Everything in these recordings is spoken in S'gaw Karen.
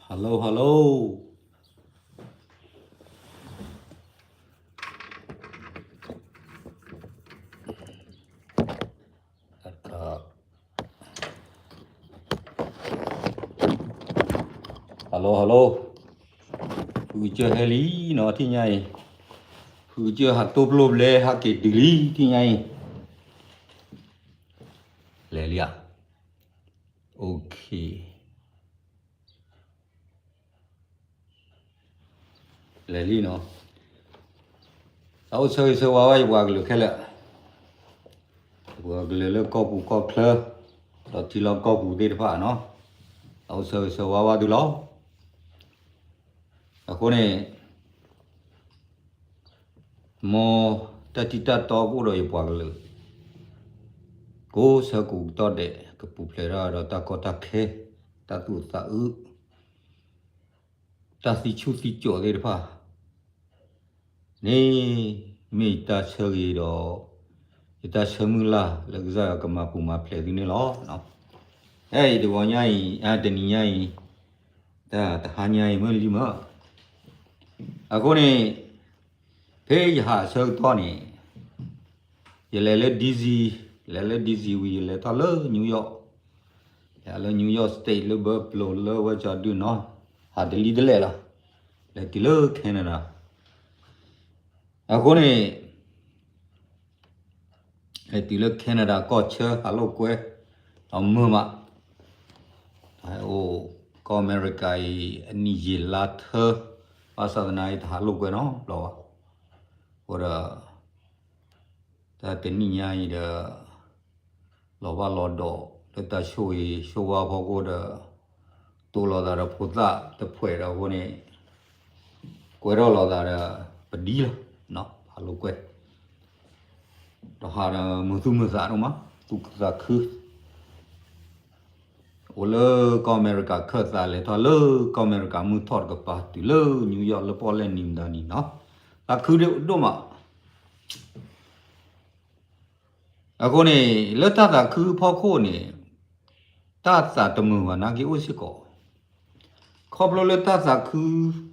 Hello, hello. Hello, hello. ဖုကစၢၢ်ဟဲလံနီၤ ထံၣ်ညါအံၤ, ဖုကစၢၢ်ဟးတိၢ်ပျိၢ်ဘျဲ ဟးက့ၤတုၤလံ ထံၣ်ညါအံၤ, လဲၤလံဧါ, OK. လဲၤလံနီၤ, တၢ်အိၣ်ဆၢဂ့ၤဆၢဝါဘၣ်ယပှၤကလုာ်ခဲလၢာ်, ယပှၤကလုာ်လၢကီၢ်ပူၤကီၢ်ချၢ, ဒီးထံလီၢ်ကီၢ်ပူၤသ့ၣ်တဖၣ်နီၤ, တၢ်အိၣ်ဆၢဂ့ၤဆၢဝါဘၣ်သုလီၤ. အဃိန့ၣ် မ်တၢ်ထံၣ်တၢ်တီကအိၣ်ဒီးယပှၤကလုာ်, ကိးဆၢကိးကတီၢ်ဒဲး ကပူၤဖျဲးထီၣ်ဒီးတၢ်ကီတၢ်ခဲ, တၢ်သူၣ်အုးသးအုး, တၢ်သံဆူၣ်သံကၠိးသ့ၣ်တဖၣ်န့ၣ် မ့ၢ်ယတၢ်ဆၢဂ့ၤဒီး ယတၢ်ဆၢမုၢ်လၢ်လၢကစၢ်ယွၤ ကမၤပူၤမၤဖျဲးသုန့ၣ်လီၤ. အဲၣ်အံၤတဂီၤညါအံၤ, တနံၤညါအံၤ, တဟါညါအံၤ မုၢ်လံမး, အဃိန့ၣ် ဖဲယဟးဆၢကတီၢ်န့ၣ် ယလဲၤလၢ DC, လဲၤလၢ DC ဝံၤ ယလဲၤထီၣ်လၢ New York, လဲၤလၢ New York State လၢ Buffalo လၢဝဲကၠီဒုနီၤ, ဟးတလံတလဲၣ်လီၤ, လဲၤတုၤလၢ Canada. အဃိန့ၣ် လဲၤတုၤလၢ Canada ကီၢ်ဆၢဟးလိာ်ကွဲ, ဒီးမုာ်မး, အိၣ်ကီၢ်အမဲရကၤအံၤ အနံၣ်ယံာ်လါထၢ, ဘၣ်ဆၣ်သနာ်က့ တဟးလိာ်ကွဲနီတဘျီဘၣ်, အဃိဒီး တၢ်တနံၣ်ညါအံၤဒီး လီၤဘၣ်လီၤဒီး လၢတၢ်ဆိၣ်ဂ့ၤဆိၣ်ဝါဖီခိၣ်ဒီး တိၢ်လိာ်သးဒီးဖိသၣ်တဖှဲးဒီးအဃိန့ၣ် ကွဲထီၣ်လိာ်သးဒီး ပဒ်လီၤ, ဟးလိာ်ကွဲ, ဒီးဟးဒီးမုာ်သူၣ်မုာ်သးဒိၣ်မး, သူၣ်ခုသးခု အိၣ်လၢကီၢ်အမဲရကၤခၢၣ်သး လဲၤထီၣ်လၢကီၢ်အမဲရကၤမုၢ်ထီၣ်တကပၤ တုၤလၢ New York လၢပီၣ်လဲၣ်နံၤမတၤနံၤနီၤ, သးခုဒိၣ်ဒိၣ်မး. အဃိန့ၣ် လၢတၢ်သးခုဖီခိၣ်န့ၣ် တၢ်သးတမုာ်ဘၣ်နာ်က့အိၣ်စ့ၢ်ကီး, ခီဖျိလၢတၢ်သးခု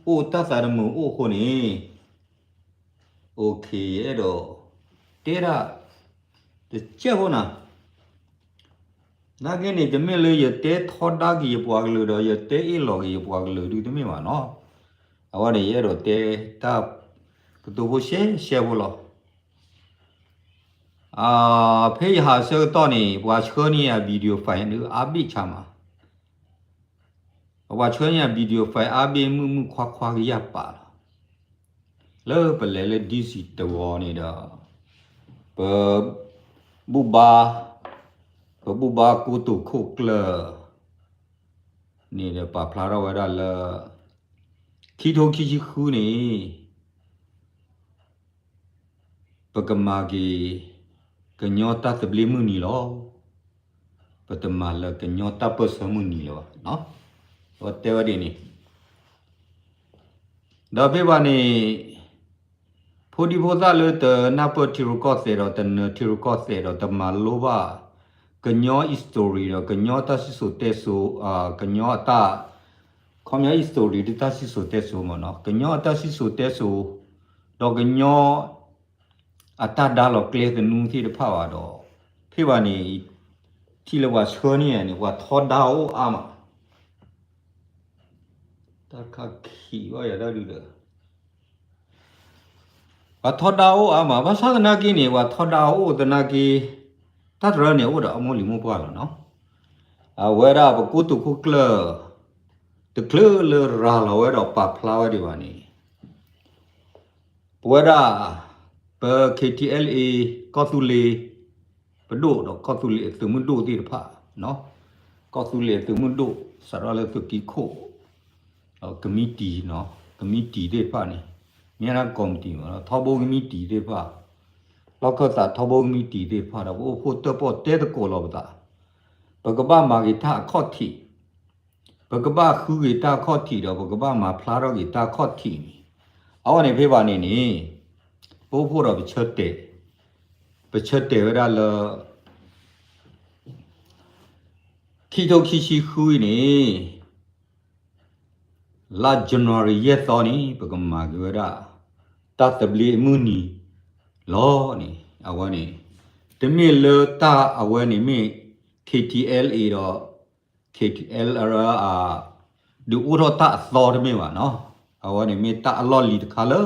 အိၣ် တၢ်သးတမုာ်အိၣ်အဃိန့ၣ် OK, ယအဲၣ်ဒိးတဲဒၣ်တစဲးဖိနၤ, နာ်က့န့ၣ် တမ့ၢ်လၢယတဲထီဒါက့ၤယပှၤကလုာ်ဒီး ယတဲအ့ၣ်လိာ်က့ၤယပှၤကလုာ်ဒုတမ့ၢ်ဘၣ်နီၤ, အဝဲန့ၣ် ယအဲၣ်ဒိးတဲတၢ်ကတိၤဖိရှဲရှဲဖိလီၤ. ဖဲယဟးဆၢကတီၢ်န့ၣ် ပှၤဆှၢန့ၢ်ယၤ video file ဒုး အါဘ့ၣ်ဆါမး, ပှၤဆှၢန့ၢ်ယၤ video file အါဘ့ၣ်မုၣ်မုၣ်ခွါခွါကယၢ်ပာ်လီၤ. လၢပလဲၤလၢ DC တဝီန့ၣ်ဒီး ပဘူၣ်ဘါ, ပဘူၣ်ဘါကိတိာ်ခိၣ်ကျၢၢ်န့ၣ်ဒီး ပာ်ဖျါထီၣ်ဝဲဒၣ်လၢ ခံထိခံဆံဃုန့ၣ် ပကမၤက့ၤ ကညီတၢ်သဘျ့မုၢ်နံၤလီၤ. ပတမၤလၢကညီတၢ်ပၢၢ်ဆၢမုၢ်နံၤလၢၤဘၣ်. အဝဲတဲဝဲဒ်န့ၣ်, ဒီးဖဲဘၣ်န့ၣ် ဖိဒံဖိသၣ်လၢတနၢ်ပၢၢ်ထံရူၢ်ကီၢ်သဲးဒီး တနၢၤထံရူၢ်ကီၢ်သဲးဒီး တမၤလိဘၣ် ကညီ history ဒီး ကညီတၢ်စံၣ်စိၤတဲစိၤ, ကညီအတၢ်, ခီပညီ history ဒ်တၢ်စံၣ်စိၤတဲစိၤမ့ၢ်နီၤ, ကညီအတၢ်စံၣ်စိၤတဲစိၤ, ဒီးကညီအတၢ်ဒါလီၤကျဲသနူသ့ၣ်တဖၣ်ဘၣ်ဒီး ဖဲဘၣ်န့ၣ် ထံၣ်လၢပှၤဆှၢန့ၢ်ယၤန့ၣ် ပှၤထီဒါအအိၣ်အါမး, တၢ်ခးခံးဘၣ်ယၤတၢ်ဒုဒီး ပှၤထီဒါအအိၣ်အါမး, ဘၣ်ဆၣ်သနာ်က့န့ၣ် ပှၤထီဒါအအိၣ်သနာ်က့ တၢ်တရၢန့ၣ် အိၣ်ဒီးအမိၢ်လံၤမိၢ်ပှၢ်လီၤနီၤ. အဝဲဒၣ်ပကိတိာ်ခိၣ်ကျၢၢ် တချုးလၢရၤလီၤဝဲဒီးပာ်ဖျါဝဲဒံးဘၣ်န့ၣ် ပဝဲဒၣ် ပ KTLA ကီၢ်သူလ့ၤပဒိၣ်ဒီးကီၢ်သူလ့ၤအသုးမုၢ်ဒိၣ်သ့ၣ်တဖၣ်, ကီၢ်သူလ့ၤအသုးမုၢ်ဒိၣ် စးထီၣ်လၢသုးက့ခိၣ်, ကမံးတံာ်, ကမံးတံာ်သ့ၣ်တဖၣ်န့ၣ်, မ့ၢ်ဒၣ်ကီၢ်မံးတံာ်မ့ၢ် ထီဘိကမံးတံာ်သ့ၣ်တဖၣ်, လီၢ်ခၢၣ်သးထီဘိကမံးတံာ်သ့ၣ်တဖၣ်ဒီး ပအိၣ်ဖှိၣ်တၢၣ်ပီၣ်တဲသကိးလီၤပသး, ပကဘၣ်မၤက့ၤတၢ်အခီၣ်ထံး ပကဘၣ်ဃုက့ၤတၢ်အခီၣ်ထံးဒီး ပကဘၣ်မၤဖျါထီၣ်က့ၤတၢ်အခီၣ်ထံးန့ၣ်, အဝဲန့ၣ်ဖဲဘၣ်န့ၣ်န့ၣ်, ပအိၣ်ဖှိၣ်ဒီးပဆၢတဲာ်, ပဆၢတဲာ်ဝဲဒၣ်လၢ ခံထိခံဆံဃုအံၤန့ၣ်, လါ January ယဲၢ်သီန့ၣ် ပကမၤက့ၤဝဲဒၣ် တၢ်သဘျ့အမုၢ်နံၤလီၤန့ၣ် အဝဲန့ၣ် တမ့ၢ်လၢတၢ်အဝဲန့ၣ်မ့ၢ် KTLA ဒီး KTLA ဒုးအိၣ်ထီၣ်တၢ်အသီတမ့ၢ်ဘၣ်နီၤ. အဝဲန့ၣ်မ့ၢ်တၢ်အလီၢ်လံၤတခါလၢ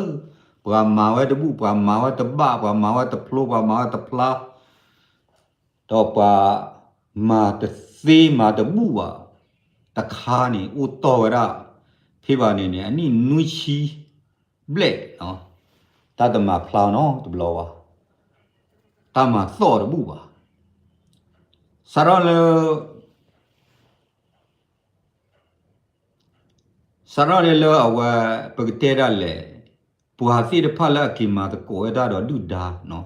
ပှၤမၤဝဲတဘူၣ် ပှၤမၤဝဲတဘၣ် ပှၤမၤဝဲတဖျိ ပှၤမၤဝဲတဖျါ ဒီးပှၤမၤတသ့မၤတဘူၣ်ဘၣ်တခါန့ၣ် အိၣ်တီၢ်ဝဲဒၣ် ဖဲဘၣ်န့ၣ်န့ၣ် အနံၣ်နွံဆံဘျဲၣ်, တၢ်တမၤဖျါနီတဘျီဘၣ်, တၢ်မၤသီၣ်တဘူၣ်ဘၣ်. စးထီၣ်လၢ စးထီၣ်န့ၣ်လၢအဝဲ ပကတဲဒၣ်လဲာ်, ပှၤသ့ၣ်တဖၣ်လၢအက့ၤမၤသကိးဝဲဒၣ်ဒီးဒုၣ်ဒါနီၤ,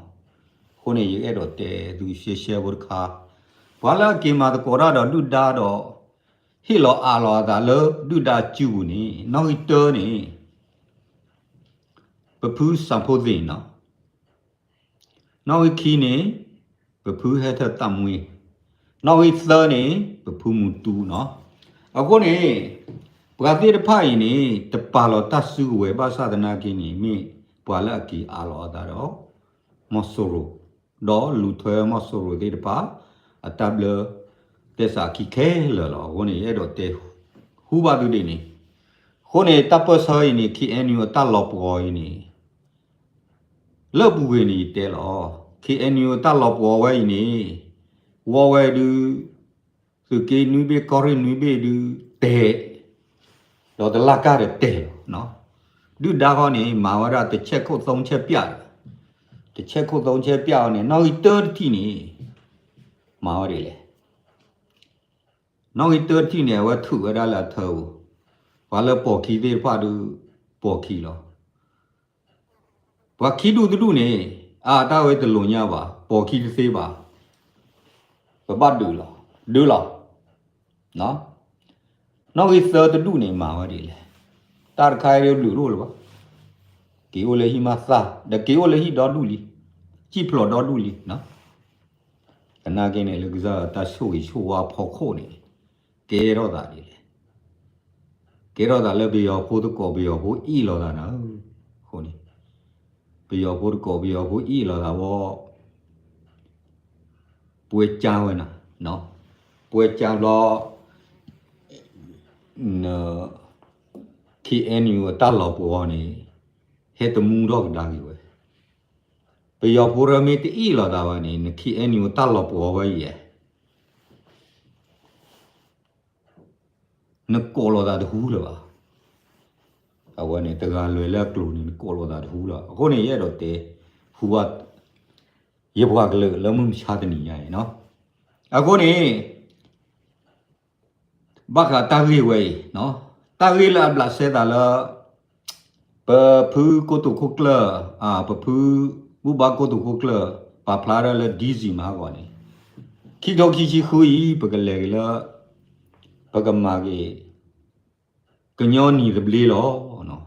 အဃိန့ၣ် ယအဲၣ်ဒိးတဲသုရှဲရှဲဖိတခါ, ပှၤလၢအက့ၤမၤသကိးတၢ်ဒီးဒုၣ်ဒါဒီး ဟ့ၣ်လီၤအးလီၤအသးလၢဒုၣ်ဒါစုပူၤန့ၣ် နီၣ်ဂံၢ်တၢန့ၣ် ပဖုစၣ်ဖိသ့ၣ်နီၤ နီၣ်ဂံၢ်ခံန့ၣ် ပဖုဟဲထၢၣ်သၣ်မှ့, နီၣ်ဂံၢ်သၢန့ၣ် ပဖုမူတူနီၤ. အဃိန့ၣ် ပှၤသ့ၣ်တဖၣ်အံၤန့ၣ် တပာ်လီၤတၢ်စုကဝဲၤဘၣ်ဆၣ်သနာ်က့န့ၣ် မ့ၢ်ပှၤလၢအက့ၤအးလီၤအသးဒီး မီၢ်စိရိၤ, ဒီးလူၤထွဲမီၢ်စိရိၤသ့ၣ်တဖၣ် အတၢ်ဘျၢသဲစးခံခဲလၢာ်လီၤ. အဃိန့ၣ် ယအဲၣ်ဒိးတဲဟူဘၣ်သုဒ်န့ၣ်, အဃိန့ၣ် တၢ်ပၢၢ်ဆၢအံၤန့ၣ် KNU အတၢ်လီၤပှီၤအံၤန့ၣ် လၢအပူၤကွံာ်န့ၣ် ယတဲလီၤ, KNU အတၢ်လီၤပှီၤဝဲအံၤန့ၣ် ဝီဝဲဒုး သုးက့နွံဘ့ၣ် ကီၢ်ရ့ၣ်နွံဘ့ၣ်ဒုးတဲာ်, ဒီးတလၢ်ကၢ်ဒီးတဲာ်လီၤ. ဒုၣ်ဒါခီန့ၣ် မၤဝဲဒၣ်တဆဲးခိၣ်သုံးဆဲးပျၢ်, တဆဲးခိၣ်သုံးဆဲးပျၢ်အီၤန့ၣ် နီၣ်ဂံၢ်တၢတထံၣ်န့ၣ် မၤဝဲဒ်လဲၣ်. နီၣ်ဂံၢ်တၢတထံၣ်န့ၣ် အဝဲထုးဝဲဒၣ်လၢအထၢပူၤ, ပှၤလၢပိာ်ခံသ့ၣ်တဖၣ်ဒုး ပိာ်ခံလီၤ. ပှၤခံဒူၣ်တဒူၣ်န့ၣ် အါတၢ်ဝဲတလိာ်ညါဘၣ်, ပိာ်ခံတသ့ဘၣ်, ပဘၣ်ဒုးလီၤ, ဒုးလီၤ. နီၣ်ဂံၢ်သၢတဒူၣ်န့ၣ် မၤဝဲဒ်လဲၣ်. တၢ်တခါအံၤဒုးဘျုးတအိၣ်လၢၤဘၣ်, က့ၤအိၣ်လၢဟံၣ်မးသၣ် ဒီးက့ၤအိၣ်လၢဟံၣ်ဒီဒူၣ်လံ, စံၣ်ဖျိးဒီဒူၣ်လံ. သနာ်က့န့ၣ် လၢကစၢ်တၢ်ဆိၣ်ဂ့ၤဆိၣ်ဝါအဖီခိၣ်န့ၣ် ကဲထီၣ်သးဒ်လဲၣ်. ကဲထီၣ်သးလၢပယီၤဖိတကိးပယီၤဖိအ့ၣ်လိာ်သးနၤ, အဃိန့ၣ် ပယီၤဖိတကိးပယီၤဖိအ့ၣ်လိာ်သးဝဲ ပှဲကၢဝဲနၤ, ပှဲကၢဘျီ KNU အတၢ်လီၤပှီၤန့ၣ် ဟဲတမူထီၣ်ကဒါက့ၤဝဲ, ပယီၤဖိရၢမ့ၢ်တအ့ၣ်လိာ်သးဘၣ်န့ၣ် န KNU အတၢ်လီၤပှီၤဝဲအံၤ နကိးလိာ်သးတဟူလၢၤဘၣ်. အဝဲန့ၣ် တဂၤလဲၤလၢအကျိၤန့ၣ် နကိးလိာ်သးတဟူလၢၤ. အဃိန့ၣ် ယအဲၣ်ဒိးတဲ ဟူဘၣ် ယပှၤကလုာ်လၢမုၢ်မဆါတနံၤညါအံၤနီၤ. အဃိန့ၣ် ဘၣ်ဃးတၢ်ဂ့ၢ်ဝဲအံၤ, တၢ်ဂ့ၢ်လၢအဘျးစဲသးလၢ ပဖုကိတိာ်ခိၣ်ကျၢၢ်, ပဖုဘူၣ်ဘါကိတိာ်ခိၣ်ကျၢၢ် ပာ်ဖျါထီၣ်လၢ ဒံၣ်စံၣ်မၤဟးဂီၤန့ၣ်, ခံကထိခံဆံဃုအံၤ ပကလဲၤက့ၤလၢ ပကမၤက့ၤ ကညီနံၤသဘျ့လီၤ.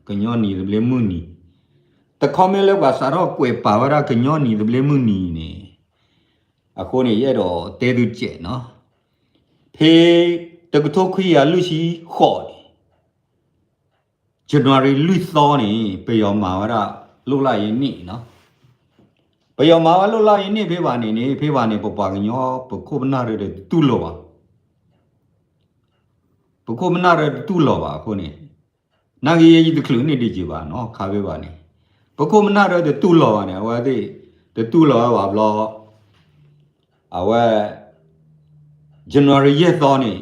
ကညီနံၤသဘျ့မုၢ်နံၤ, တခီမ့ၢ်လၢပှၤစးထီၣ်ကွဲးပာ်ဝဲဒၣ်ကညီနံၤသဘျ့မုၢ်နံၤန့ၣ်, အဃိန့ၣ် ယအဲၣ်ဒိးတဲသုစဲးနီၤ, ဖဲတကထိခွံကယၤလွံၢ်ဆံဃိးန့ၣ် January လွံၢ်သီန့ၣ် ပယီၤမၤဝဲဒၣ် လိၣ်လၢယန့ၣ်နီၤ, ပယီၤမၤဝဲလိၣ်လၢယန့ၣ်ဖဲဘၣ်န့ၣ်န့ၣ် ဖဲဘၣ်န့ၣ် ပပှၤကညီ ပခိၣ်ပနၢ်ရၢတတူၢ်လိာ်ဘၣ် ပခိၣ်ပနၢ်ရၢတတူၢ်လိာ်ဘၣ်အဃိန့ၣ်, နာ်က့ယဲယတချုးန့ၢ်ဒံးက့ၤဘၣ်နီၤ ခါဖဲဘၣ်န့ၣ်, ပခိၣ်ပနၢ်ရၢတတူၢ်လိာ်ဘၣ်န့ၣ် အဝဲသ့ၣ် တတူၢ်လိာ်ဝဲဘၣ်ဘျီ, အဝဲ January ယဲၢ်သီန့ၣ်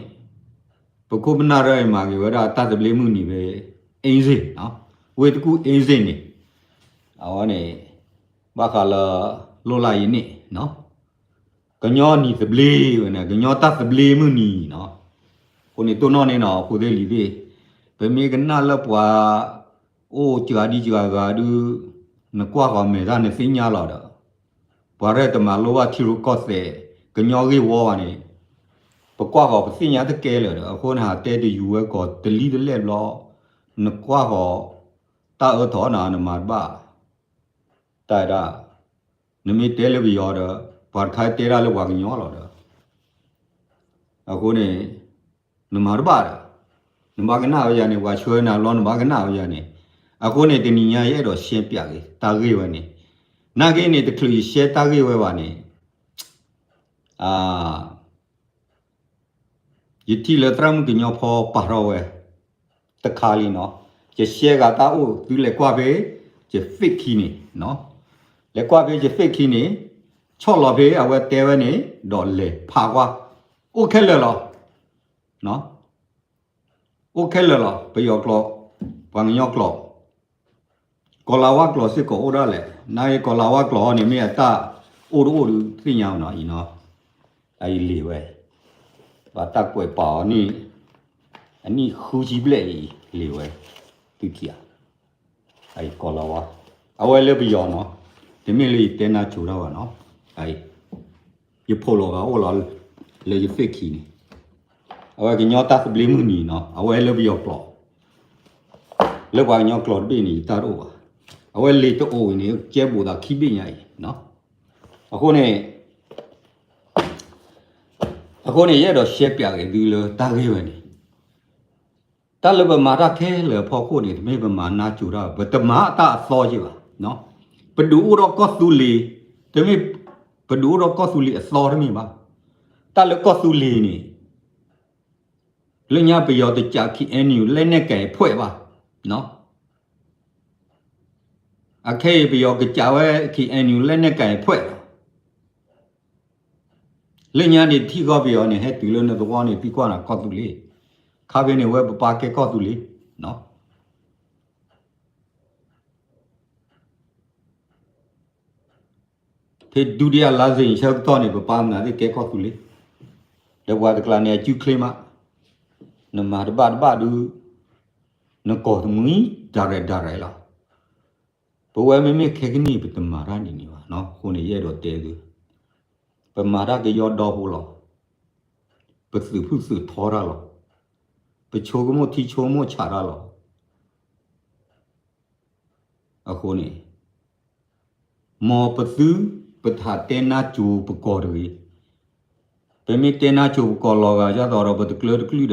ပခိၣ်ပနၢ်ရၢအံၤမၤက့ၤဝဲဒၣ်တၢ်သဘျ့မုၢ်နံၤဖဲ အ့စ့ၣ်, ဝ့ၢ်တကူၣ်အ့စ့ၣ်န့ၣ်, အဝဲန့ၣ် ဘၣ်ဃးလၢ လိၣ်လၢယန့ၣ် ကညီနံၤသဘျ့ဝဲန့ၣ် ကညီတၢ်သဘျ့မုၢ်နံၤနီၤ, အဃိန့ၣ်တိၢ်နီၣ်န့ၣ်နီၤ ဖိသ့ၣ်လံၤသ့ၣ်, ပမ့ၢ်ကနၣ်လၢပှၤ အိၣ်စှၤဒံစှၤဂၤဒုး နကွၢ်ဃီၤမဲာ်တၢ်နသ့ၣ်ညါလီၤဒီး, ပှၤရဲၣ်တမၤလိဘၣ်ထံရူၢ်ကီၢ်သဲး ကညီဂ့ၢ်ဝီဘၣ်န့ၣ်, ပကွၢ်ဃီၤပသ့ၣ်ညါတကဲလၢာ်ဒီး အဃိန့ၣ် ဟးတဲတယူၤဝဲကီးတလံၣ်တလဲၣ်ဘျီ, နကွၢ်ဃီၤ တၢ်အၢထီၣ်နၤ နမၤတဘၣ် တၢ်ဒၣ်, နမ့ၢ်တဲလၢပယီၤဒီး ပှၤတခါတဲတၢ်လၢပှၤကညီလီၤဒီး, အဃိန့ၣ် နမၤတဘၣ်ဒီး, နဘၣ်ကနၣ်ဝဲယၤန့ၣ် ပှၤဆှၢနၤလီၤ နဘၣ်ကနၣ်ဝဲယၤန့ၣ်. အဃိန့ၣ် တနံၤညါယအဲၣ်ဒိးရှဲပၠးက့ၤ တၢ်ဂ့ၢ်ဝဲန့ၣ်, နာ်က့န့ၣ် တချုးယရှဲတၢ်ဂ့ၢ်ဝဲဘၣ်န့ၣ် ယထံၣ်လၢသရၣ်မုၣ်ကညီဖီပာ်ထီၣ်ဝဲ တခါလံနီၤ. ယရှဲဂၤတၢ်အိၣ် သုလဲၤကွၢ်ဖဲ ယ Facebook ခံန့ၣ်, လဲၤကွၢ်ဖဲယ Facebook ခံန့ၣ်, ဆီၣ်လီၤဖဲအဝဲတဲဝဲန့ၣ် ဒီးလဲၤဖးကွၢ်, အိၣ်ခဲလၢာ်လီၤ. အိၣ်ခဲလၢာ်လီၤ. ပယီၤကျိာ်, ပှၤကညီကျိာ်, ကီၤလၤဝါကျိာ်စ့ၢ်ကီးအိၣ်ဒၣ်လဲာ်. နာ်က့ကီၤလၤဝါကျိာ်ဟီန့ၣ် မ့ၢ်အတၢ်အိၣ်တအိၣ်ဒုးသ့ၣ်ညါနီၤအံၤနီၤ. အအံၤလံာ်ဝဲ, ဘၣ်တၢ်ကွဲးပာ်အီၤန့ၣ် အနံၣ်ဃုဆံဘျဲၣ်အံၤလံာ်ဝဲ, သုထံၣ်ဧါ. အကီၤလၤဝါ, အဝဲလၢပယီၤနီၤ, တမ့ၢ်လၢယတဲနါစိၤတၢ်ဘၣ်နီၤ. ယဖိးလီၤဂာ်အိၣ်လီၤလၢယ Facebook ခံန့ၣ်, အဝဲကညီတၢ်သဘျ့မုၢ်နံၤနီၤ, အဝဲလၢပယီၤကျိာ်, လၢပှၤကညီကျိာ်တဘ့ၣ်န့ၣ် ယတၢ်တအိၣ်ဘၣ်. အဝဲလံာ်တအိၣ်အံၤန့ၣ် ကဲဘူးသးခံဘ့ၣ်ညါအံၤ. အဃိန့ၣ် အဃိန့ၣ် ယအဲၣ်ဒိးရှဲပၠးက့ၤသုလၢတၢ်ဂ့ၢ်ဝဲန့ၣ်, တၢ်လၢပမၤတၢ်ခဲလၢာ်အဖီခိၣ်န့ၣ် တမ့ၢ်ပမၤနါစိၤတၢ်, ပတမၤတၢ်အသီယ့ၢ်ဘၣ်. ပဒုးအိၣ်ထီၣ်ကီၢ်သူလ့ၤ, တမ့ၢ်ပဒုးအိၣ်ထီၣ်ကီၢ်သူလ့ၤအသီတမ့ၢ်ဘၣ်. တၢ်လၢကီၢ်သူလ့ၤန့ၣ် လၢညါပယီၤတကး KNU လက်နက်ကိုင်အဖွဲ့ဘၣ်. အခဲအံၤပယီၤကစးဝဲ KNU လက်နက်ကိုင်အဖွဲ့လီၤ. လၢညါန့ၣ်ထံၣ်ကီၢ်ပယီၤန့ၣ် ဟဲတုၤလၢနသဝီန့ၣ် သံကွၢ်နၤကီၢ်သူလ့ၤ, ခါဖဲန့ၣ်ဝဲပပၢ်ကဲကီၢ်သူလ့ၤ. ဖဲဒုတိယလမ်းစဉ်ဆၢကတီၢ်န့ၣ် ပပၢ်မနုၤသ့ၣ်ကဲကီၢ်သူလ့ၤ, ဒီးပှၤတကျါန့ၣ်အစုချ့မး, နမၤတဘၣ်တဘၣ်ဒုး နကိးတမှံၤ direct direct လီၤ. ပဝဲမ့မ့ၢ်ခဲကနံၣ် ပတမၤတၢ်ဒ်န့ၣ်ဘၣ်. အဃိန့ၣ် ယအဲၣ်ဒိးတဲသု, ပမၤတၢ်ကယီဒီဖိလီၤ. ပသုးဖုၣ်သုးထီတၢ်လီၤ. ပဆိကမိၣ်ထံဆိကမိၣ်ဆးတၢ်လီၤ. အဃိန့ၣ် မ်ပသု ပတဟးတဲနါစိၤပကိးတဂ့ၤ. ပမ့ၢ်တဲနါစိၤပကိးလီၤဂာ်ဒ်သိးဒီး ပတကျၢတကျုၢ်ဒီး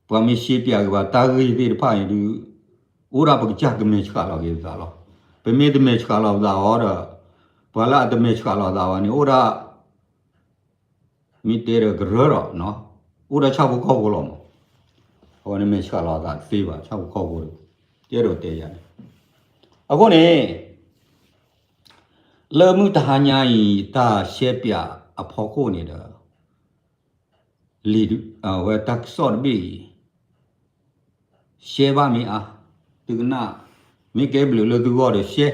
ပှၤမ့ၢ်ရှဲပၠးက့ၤပှၤတၢ်ဂ့ၢ်သ့ၣ်တဖၣ်အံၤဒုး အိၣ်ဒၣ်ပကစၢ်ကမဲာ်ဆှးလီၤက့ၤပသးလီၤ. ပမ့ၢ်တမဲာ်ဆှးလီၤပသးအီၤဒီး ပှၤလၢအတမဲာ်ဆှးလီၤသးဘၣ်န့ၣ် အိၣ်ဒၣ် မ့ၢ်တဲဒီးကရၢဒီး အိၣ်ဒၣ်ဆၣ်ဖိကီၢ်ဖိလီၤမး. အဝဲန့ၣ်မဲာ်ဆှးလီၤသးတသ့ဘၣ် ဆၣ်ဖိကီၢ်ဖိဒီး ယအဲၣ်ဒိးတဲယၤန့ၣ်. အဃိန့ၣ် လၢမုၢ်တဟါညါအံၤ ယတၢ်ရှဲပၠးအဖီခိၣ်န့ၣ်ဒီး လံာ်ဒုး အဝဲတၢ်ကစီၣ်တဘ့ၣ်အံၤ ရှဲဘၣ်မ့ၢ်အါ, သုကနၣ် မ့ၢ်ကဲဘျုးလၢသုဂီၢ်ဒီးရှဲ,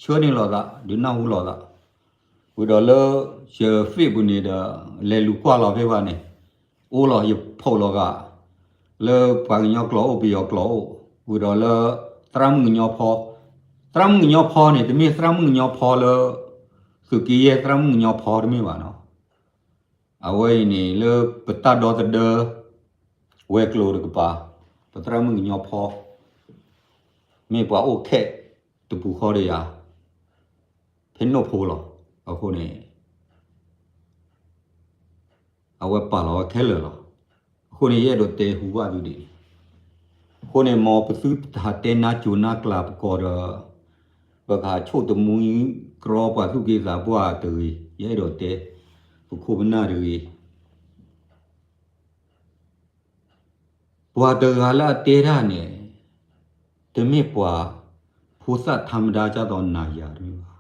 ဆှၢန့ၢ်လိာ်သး ဒုးနၢ်ဟူလိာ်သး, ဝံၤဒီးလၢယ Facebook ပူၤန့ၣ်ဒီး လဲၤလူၤကွၢ်လီၤဖဲဘၣ်န့ၣ် အိၣ်လီၤ ယဖီၣ်လီၤဂာ် လၢပှၤကညီကျိာ်အိၣ် ပယီၤကျိာ်အိၣ်, ဝံၤဒီးလၢ သရၣ်မုၣ်ကညီဖီ, သရၣ်မုၣ်ကညီဖီန့ၣ် တမ့ၢ်သရၣ်မုၣ်ကညီဖီလၢ သုးက့ယဲၢ်သရၣ်မုၣ်ကညီဖီတမ့ၢ်ဘၣ်နီၤ. အဝဲအံၤန့ၣ် လၢပတၢ်ဒီသဒၢ ဝဲၤကျိၤတကပၤ, ပသရၣ်မုၣ်ကညီဖီ မ့ၢ်ပှၤအိၣ်ခဲးတပူၤဃီဒီးယၤ ဖဲနိၣ်ဖိလီၤ. အဃိန့ၣ် အဝဲပာ်လီၤဝဲခဲလၢာ်လီၤ. အဃိန့ၣ် ယအဲၣ်ဒိးတဲဟူဘၣ်သုဒ်န့ၣ်, အဃိန့ၣ် မ်ပသုတဟးတဲနါစိၤနါကျးပကိးဒီး ပကဟးဆိၣ်တမှံၤကြီပှၤသူၣ်က့သးပှၢ်တဂ့ၤ, ယအဲၣ်ဒိးတဲ ပခိၣ်ပနၢ်တဂ့ၤ ပှၤတဂၤလၢအတဲတၢ်န့ၣ် တမ့ၢ်ပှၤဖိသၣ်ထါမဒါ ကၢ်သိးနၤယၤတမ့ၢ်ဘၣ်.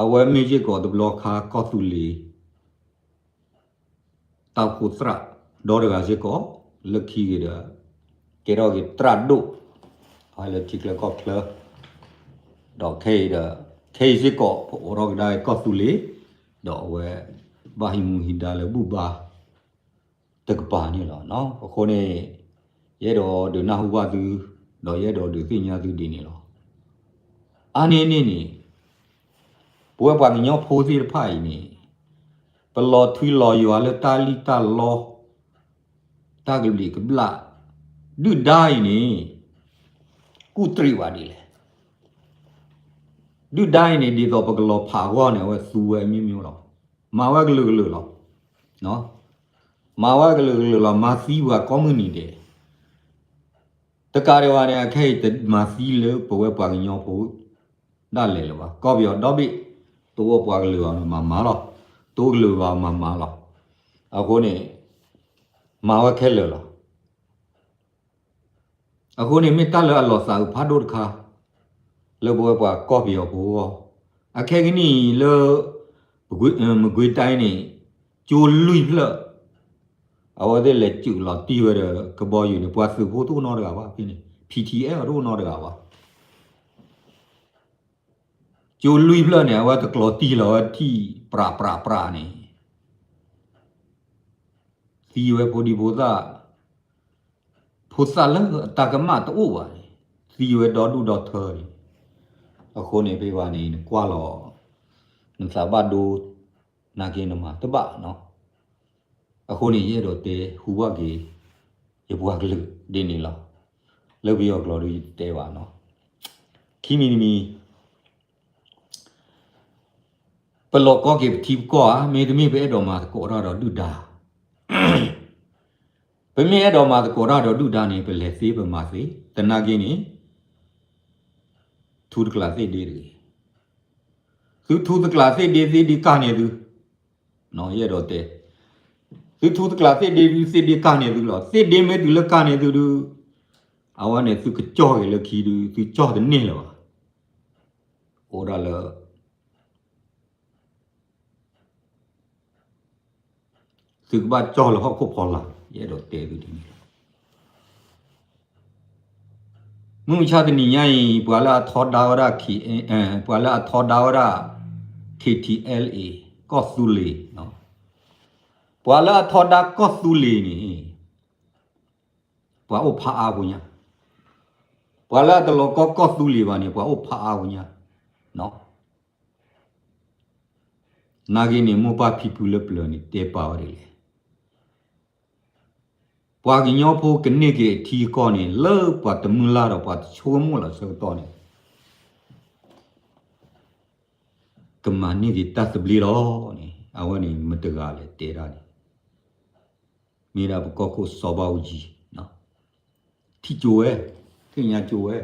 အဝဲမ့ၢ်စ့ၢ်ကီးတဘျီခါကီၢ်သူလ့ၤ တၢ်အိၣ်ဖှိၣ်သရၣ်ဒီတဂၤစ့ၢ်ကီး, လၢခံက့ၤဒီး ကဲထီၣ်က့ၤသရၣ်ဒိၣ်, အဝဲလၢထံချၢကီၢ်ချၢ, ဒီးခဲအံၤဒီး ခဲအံၤစ့ၢ်ကီး ပအိးထီၣ်ကဒါကီၢ်သူလ့ၤ, ဒီးအဝဲ ဘၣ်ဟံးမူဟံးဒါလၢဘူၣ်ဘါ တကပၤန့ၣ်လီၤ. အဃိန့ၣ် ယအဲၣ်ဒိးဒုးနၢ်ဟူဘၣ်သု, ဒီးယအဲၣ်ဒိးဒုးသ့ၣ်ညါသုဒ်န့ၣ်လီၤ. အါန့ၢ်န့ၣ်န့ၣ် ပဝဲပှၤကညီဖိသ့ၣ်တဖၣ်အံၤန့ၣ် ပလီၤထွံလီၤယွၤလၢတၢ်လံၣ်တၢ်လီ တၢ်ကဘျံးကဘျၣ် ဒုၣ်ဒါအံၤန့ၣ် ကူၣ်တရံးဝဲဒ်လဲၣ်. ဒုၣ်ဒါအံၤန့ၣ် ဒ်သိးပကလီၤဖးအဂီၢ်န့ၣ် အဝဲသူဝဲအမျိုးမျိုးလီၤ. မၤဝဲကလုာ်ကလုာ်လီၤ. အ မၤဝဲကလုာ်ကလုာ်လီၤ, မၤသံပှၤကိးမုၢ်နံၤဒဲး. တကးဒံးဘၣ်န့ၣ် အခဲအံၤတမၤသံလၢပဝဲပှၤကညီဖိဒၣ်လဲာ်လၢၤဘၣ်. ကီၢ်ပယီၤဒီဘ့ၣ်, တအိၣ်ပှၤကလုာ်ဘၣ်မၤမၤလီၤ, တအိၣ်ကလုာ်ဘၣ်မၤမၤလီၤ. အဃိန့ၣ် မၤဝဲခဲလၢာ်လီၤ. အဃိန့ၣ်မ့ၢ်တၢ်လၢအလီၤသးအုးဖးဒိၣ်တခါ လၢပဝဲပှၤကီၢ်ပယီၤဖိအဂီၢ်, အခဲကနံၣ်အံၤလၢ မကွ့ၤတၢ်န့ၣ် ကၠိလွံၢ်ဖျၢၣ်, အဝဲသ့ၣ်လဲၤစုးလီၤတံၢ်ဝဲဒီးကဘီယူၤန့ၣ် ပှၤသုးဖိတအိၣ်နီတဂၤဘၣ်ဖဲန့ၣ်, ဖံထံအဲၣ်အတအိၣ်နီတဂၤဘၣ်. ကၠိလွံၢ်ဖျၢၣ်န့ၣ် အဝဲတကျိၤတံၢ်လီၤဝဲထံၣ်ပြးပြးပြးန့ၣ် သံဝဲဖိဒံဖိသၣ်, ဖိသၣ်လၢအတၢ်ကမၣ်တအိၣ်ဘၣ်န့ၣ် သံဝဲဒီဒူၣ်ဒီထၢန့ၣ်. အဃိန့ၣ်ဖဲဘၣ်န့ၣ် နကွၢ်လီၤ နသးဘၣ်ဒိ နာ်က့နမၤတဘၣ်နီၤ. အဃိန့ၣ် ယအဲၣ်ဒိးတဲဟူဘၣ်က့ၤ ယပှၤကလုာ်ဒ်န့ၣ်လီၤ. လၢပယီၤကျိာ်ဒီးယတတဲဘၣ်နီၤ. ခံမံၤတမံၤ ပလီၤကီက့ၤပထံပကီၢ်ဧါ, မ့တမ့ၢ်ပအဲၣ်ဒိးမၤသကိးတၢ်ဒီးဒုၣ်ဒါ. ပမ့ၢ်အဲၣ်ဒိးမၤသကိးတၢ်ဒီးဒုၣ်ဒါန့ၣ် ပလဲၤသ့ပမၤသ့, သနာ်က့န့ၣ် ထူတကျးသ့ဒ့တဂ့ၤ. သုထူတကျးသ့ဒ့သ့ဒ့ကၢ်န့ၢ်သု, ယအဲၣ်ဒိးတဲ, သုထူတကျးသ့ဒ့ဒုးသ့ဒ့ကၢ်န့ၢ်သုလီၤ. သ့ဒ့မ့ၢ်တုၤလၢကၢ်န့ၢ်သုဒုး, အဝဲန့ၣ်သုကကၠီၣ်က့ၤလၢခံဒုး သုကၠီၣ်တန့ၢ်လၢၤဘၣ်. အိၣ်ဒၣ်လၢ သုကဘၣ်ကၠီၣ်လၢဟီၣ်ခိၣ်ဖီလာ်, ယအဲၣ်ဒိးတဲသုဒ်န့ၣ်လီၤ. မုၢ်မဆါတနံၤညါအံၤ ပှၤလၢအထီဒါဝဲဒၣ် ပှၤလၢအထီဒါဝဲဒၣ် K T L A ကီၢ်သူလ့ၤ, ပှၤလၢအထီဒါကီၢ်သူလ့ၤန့ၣ် ပှၤအိၣ်ဖးအါဖိညါ, ပှၤလၢအတလီၤကီကီၢ်သူလ့ၤဘၣ်န့ၣ် ပှၤအိၣ်ဖးအါဖိညါ. နာ်က့န့ၣ် မိၢ်ပၢ်ဖံဖုလၢပျၢၤန့ၣ် တဲပာ်ဝဲဒ်လဲၣ်. ပှၤကညီဖိကန့ၢ်က့ၤအထံအကီၢ်န့ၣ် လၢပှၤတမုၢ်လၢ်ဒီးပှၤတဆိကမိၣ်လီၤဆၢကတီၢ်န့ၣ် ကမၤန့ၢ်က့ၤတၢ်သဘျ့လီၤန့ၣ် အဝဲန့ၣ်မတၤတဂၤလဲၣ်တဲဒၣ်န့ၣ် မ့ၢ်ဒၣ်ပကီၢ်ခိၣ်စီၤဘၣ်အူကၠံ, ထံၣ်ကၠိဝဲ, သ့ၣ်ညါကၠိဝဲ,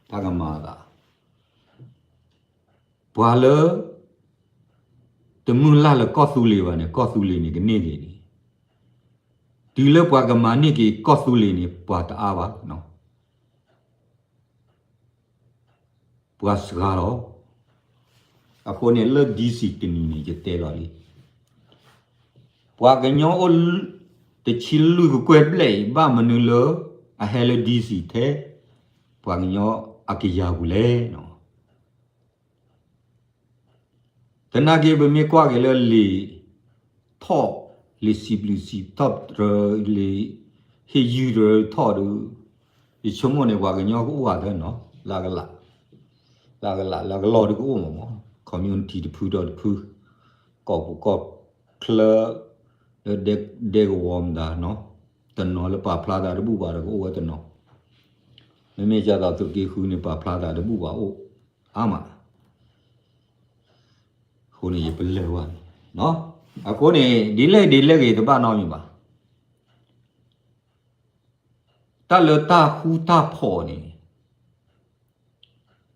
တၢ်ကမၤအသး ပှၤလၢ တမုၢ်လၢ်လၢကီၢ်သူလ့ၤဘၣ်န့ၣ် ကီၢ်သူလ့ၤန့ၣ်ကန့ၢ်က့ၤန့ၣ်, တုၤလၢပှၤကမၤန့ၢ်က့ၤကီၢ်သူလ့ၤန့ၣ် ပှၤတအါဘၣ်, ပှၤစှၤလီၤ. အဃိန့ၣ်လၢ DC တနံၤန့ၣ် ယတဲလီၤလံ ပှၤကညီအိၣ် တဆံလွံၢ်ကကွဲၢ်ဘျဲၣ်အံၤ ဘၣ်မနုၤလၢ အဟဲလၢ DC ထဲ ပှၤကညီအကယၤပူၤလဲၣ်နီၤ. သနာ်က့ ပမ့ၢ်ကွၢ်က့ၤလၢလံာ်ထီၣ်, လံာ်စံးဘျုးစံးထီၣ်တရၢ, လံာ်ဟ့ၣ်ယုၢ်တရၢထီၣ်ဒီး ယဆိကမိၣ်န့ၣ် ပှၤကညီကအိၣ်ဂၤသၢနီၤ, လၢကလး, လၢကလး လၢကလီၢ်ဒုကအိၣ်မးမး, community တဖုဒီးတဖု, ကီၢ်ပူၤကီၢ်ချၢ လၢဒဲကဝီၤမတၤနီၤ, တနီၤလၢပာ်ဖျါသးတဘူၣ်ဘၣ်ဒီးကအိၣ်ဝဲတနီၤ, မ့မ့ၢ်ဒ်သိးသုးက့ဃုန့ၣ် ပာ်ဖျါသးတဘူၣ်ဘၣ်အိၣ်အါမး. အဃိန့ၣ် ယပလၢၢ်ဝဲန့ၣ်, အဃိန့ၣ် ဒ်လဲၣ်ဒ်လဲၣ်ဂ့ၤ တဘၣ်နီတမံၤဘၣ်. တၢ်လၢတၢ်ဃူတၢ်ဖိးန့ၣ်,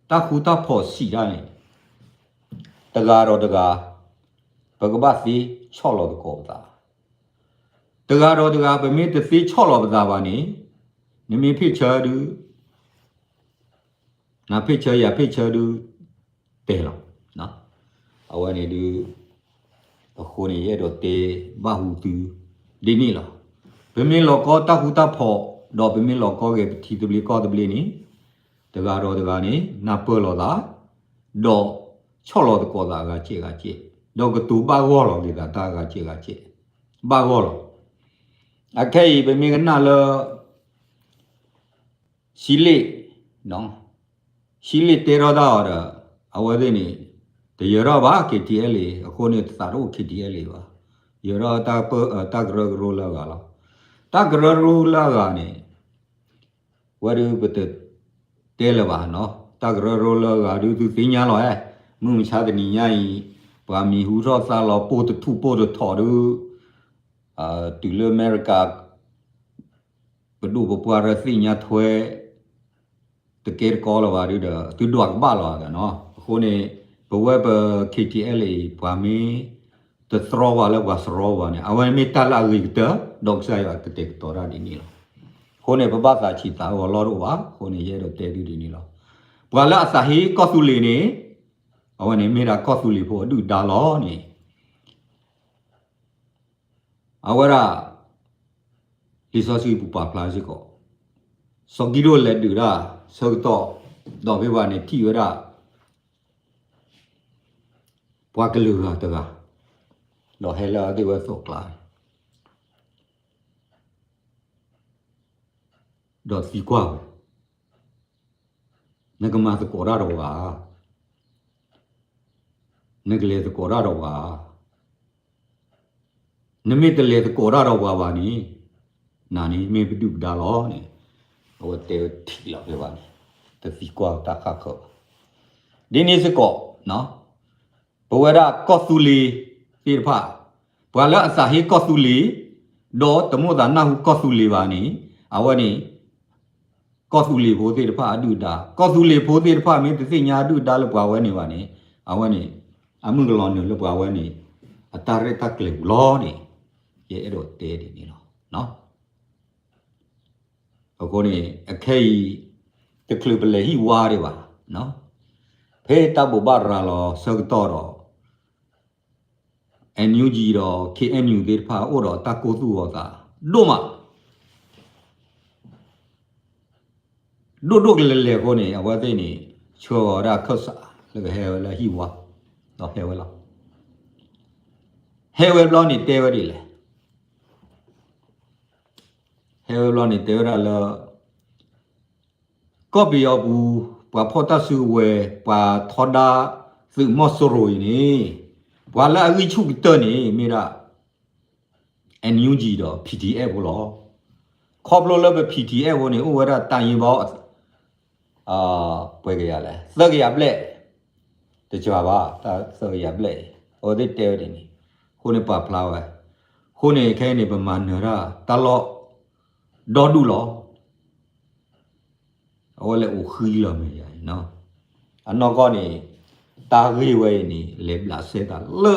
တၢ်ဃူတၢ်ဖိးစံးတၢ်န့ၣ်, တဂၤဒီးတဂၤ ပကဘၣ်သ့ဆီၣ်လီၤသကိးပသး, တဂၤဒီးတဂၤ ပမ့ၢ်တသ့ဆီၣ်လီၤပသးဘၣ်န့ၣ်, နမ့ၢ်ဖ့ၣ်ဆၢဒုး နဖ့ၣ်ဆၢယၤဖ့ၣ်ဆၢဒုး တဲလီၤ. အဝဲန့ၣ်ဒုး အဃိန့ၣ် ယအဲၣ်ဒိးတဲဘၣ်ဟူသု ဒ်န့ၣ်လီၤ. ပမ့ၢ်လီၤကီတၢ်ဃူတၢ်ဖိး ဒီးပမ့ၢ်လီၤကီက့ၤပထံသဘျ့ကီၢ်သဘျ့န့ၣ်, တဂၤဒီးတဂၤန့ၣ် နၢ်ပၢၢ်လိာ်သး, ဒီးဆီၣ်လီၤသကိးသးအဂၤစဲးဂၤစဲး, ဒီးကတိၤဘၣ်ဂီၢ်လီၤက့ၤသးတၢ်ဂၤစဲးဂၤစဲး, ဘၣ်ဂီၢ်လီၤ. အခဲအံၤ ပမ့ၢ်ကနၣ်လၢ ဆံလ့ၣ်, ဆံလ့ၣ်တဲထီၣ်တၢ်အီၤဒီး အဝဲသ့ၣ်န့ၣ် တယၢၤထီၣ်ဘၣ် K T L A အဃိန့ၣ် သးတအိၣ် K T L A ဘၣ်. ယၢၤထီၣ်တၢ်ကရၢကရိလၢအဂၤလီၤ. တၢ်ကရၢကရိလၢအဂၤန့ၣ် ဝဲဒုးပတတဲလၢၤဘၣ်နီၤ. တၢ်ကရၢကရိလၢအဂၤဒုးသုသ့ၣ်ညါလီၤဧါ. မုၢ်မဆါတနံၤညါအံၤ ပှၤမံၤဟူထီၣ်သါလီၤ ပိၢ်တထူၣ်ပိၢ်တထီၣ်ဒုး တုၤလၢအမဲရကၤ ပဒိၣ်ပပှၢ်ရၢသ့ၣ်ညါထွဲ တကဲတကီလၢၤဘၣ်ဒီး သုဒွးကဘၣ်လီၤနီၤ. အဃိန့ၣ် ပဝဲပ ခ့ၣ်ထံၣ်အဲလ်အံၤ ပှၤမ့ၢ်တသရီပှၤလၢပှၤစရီပှၤန့ၣ် အဝဲမ့ၢ်တၢ်လၢအဂ့ၤကတၢၢ် ဒီးကစၢ်ယွၤကတဲာ်ကတီၤတၢ်ဒ်န့ၣ်လီၤ. အဃိန့ၣ် ပဘၣ်သးဆံးသးဂီၤလီၢ်တအိၣ်ဘၣ်. အဃိန့ၣ် ယအဲၣ်ဒိးတဲသုဒ်န့ၣ်လီၤ. ပှၤလၢအသးဟ့ကီၢ်သူလ့ၤန့ၣ် အဝဲန့ၣ်မ့ၢ်ဒၣ်ကီၢ်သူလ့ၤဖိအဒုၣ်ဒါလီၤန့ၣ် အဝဲဒၣ် လံာ်စီဆှံပူၤပာ်ဖျါစ့ၢ်ကီး, စီၤကံဒိၣ်လဲၤဒုးတၢ်ဆၢကတီၢ် ဒီးဖဲဘၣ်န့ၣ်ထံၣ်ဝဲဒၣ် ပှၤကလုာ်ဂၤတဂၤ, ဒီးဟဲလၢအသ့ၣ်ဝဲသီၣ်ကျါ, ဒီးသံကွၢ်ဝဲ, နကမၤသကိးတၢ်ဒီးပှၤဧါ, နကလဲၤသကိးတၢ်ဒီးပှၤဧါ, နမ့ၢ်တလဲၤသကိးတၢ်ဒီးပှၤဘၣ်န့ၣ်, နၤန့ၣ်မ့ၢ်ပဒုၣ်ပဒါလီၤန့ၣ်, အဝဲတဲဝဲထံၣ်လီၤဖဲဘၣ်န့ၣ်, တသံကွၢ်တၢ်ဃၣ်ဃၢၤဘၣ်. ဒ်န့ၣ်စ့ၢ်ကီး, ပဝဲဒၣ်ကီၢ်သူလ့ၤသ့ၣ်တဖၣ်, ပှၤလၢအသးဟ့ကီၢ်သူလ့ၤ, ဒီးတမိၣ်သးနၢ်ဟူကီၢ်သူလ့ၤဘၣ်န့ၣ်, အဝဲန့ၣ် ကီၢ်သူလ့ၤဖိသ့ၣ်တဖၣ်အဒုၣ်အဒါ, ကီၢ်သူလ့ၤဖိသ့ၣ်တဖၣ်မ့ၢ်တသ့ၣ်ညါအဒုၣ်အဒါလၢပှၤဝဲန့ၣ်ဘၣ်န့ၣ်, အဝဲန့ၣ် အမုၢ်ကလီၤနုာ်လၢပှၤဝဲန့ၣ် အတၢ်ရဲၣ်တၢ်ကျဲၤပူၤလီၤန့ၣ်, ယအဲၣ်ဒိးတဲဒ်န့ၣ်လီၤ. အဃိန့ၣ် အခဲအံၤ တချုးပလဲၤဟံၣ်ဝါဒံးဘၣ်, ဖဲတၢ်ဘိးဘၣ်ရၤလီၤဆၢကတီၢ်ဒီး NUG ဒီး KNU သ့ၣ်တဖၣ်အိၣ်ဒီးတၢ်ကိၢ်သူၣ်ဂီၤသးဒိၣ်မး ဒိၣ်ဒိၣ်ကလဲာ်လဲာ်အဃိန့ၣ် အဝဲသ့ၣ်န့ၣ် ဆှၢအီၤဝဲဒၣ်ခၢၣ်စးလၢကဟဲဝဲလၢဟံၣ်ဝါ, ဒီးဟဲဝဲလီၤ. ဟဲဝဲဘျီန့ၣ်တဲဝဲဒ်လဲၣ်, ဟဲဝဲဘျီန့ၣ်တဲဝဲဒၣ်လၢ ကီၢ်ပယီၤပူၤ ပှၤဖီၣ်တၢ်စုကဝဲၤ ပှၤထီဒါသုးမီၤစိရိၤအံၤန့ၣ်, ပှၤလၢအဂံၢ်ဆူၣ်ကတၢၢ်န့ၣ် မ့ၢ်ဒၣ် NUG ဒီး PDF ဖိလီၤ. ခီဖျိလၢပ PDF ဖိန့ၣ် အိၣ်ဝဲဒၣ်တၢ်ယ့ဘီ ပှဲၤကယၤလဲၣ်, သၢကယၤဘျဲၣ်, တစှၤဘၣ် တၢ်သၢကယၤဘျဲၣ်အံၤ, အဝဲသ့ၣ်တဲဝဲဒ်န့ၣ်, အဃိန့ၣ်ပာ်ဖျါဝဲ, အဃိန့ၣ်ခဲအံၤန့ၣ် ပမၤနၢၤတၢ်တၢ်လီၢ်ဒီဒူၣ်လီၤ. အဝဲလဲၤအိၣ်ဃံလီၤမ့ၢ်ယၤအံၤ, အနီၢ်ကီၢ်န့ၣ် တၢ်ဂ့ၢ်ဝဲအံၤန့ၣ် လဲၤဘျးစဲသးလၢ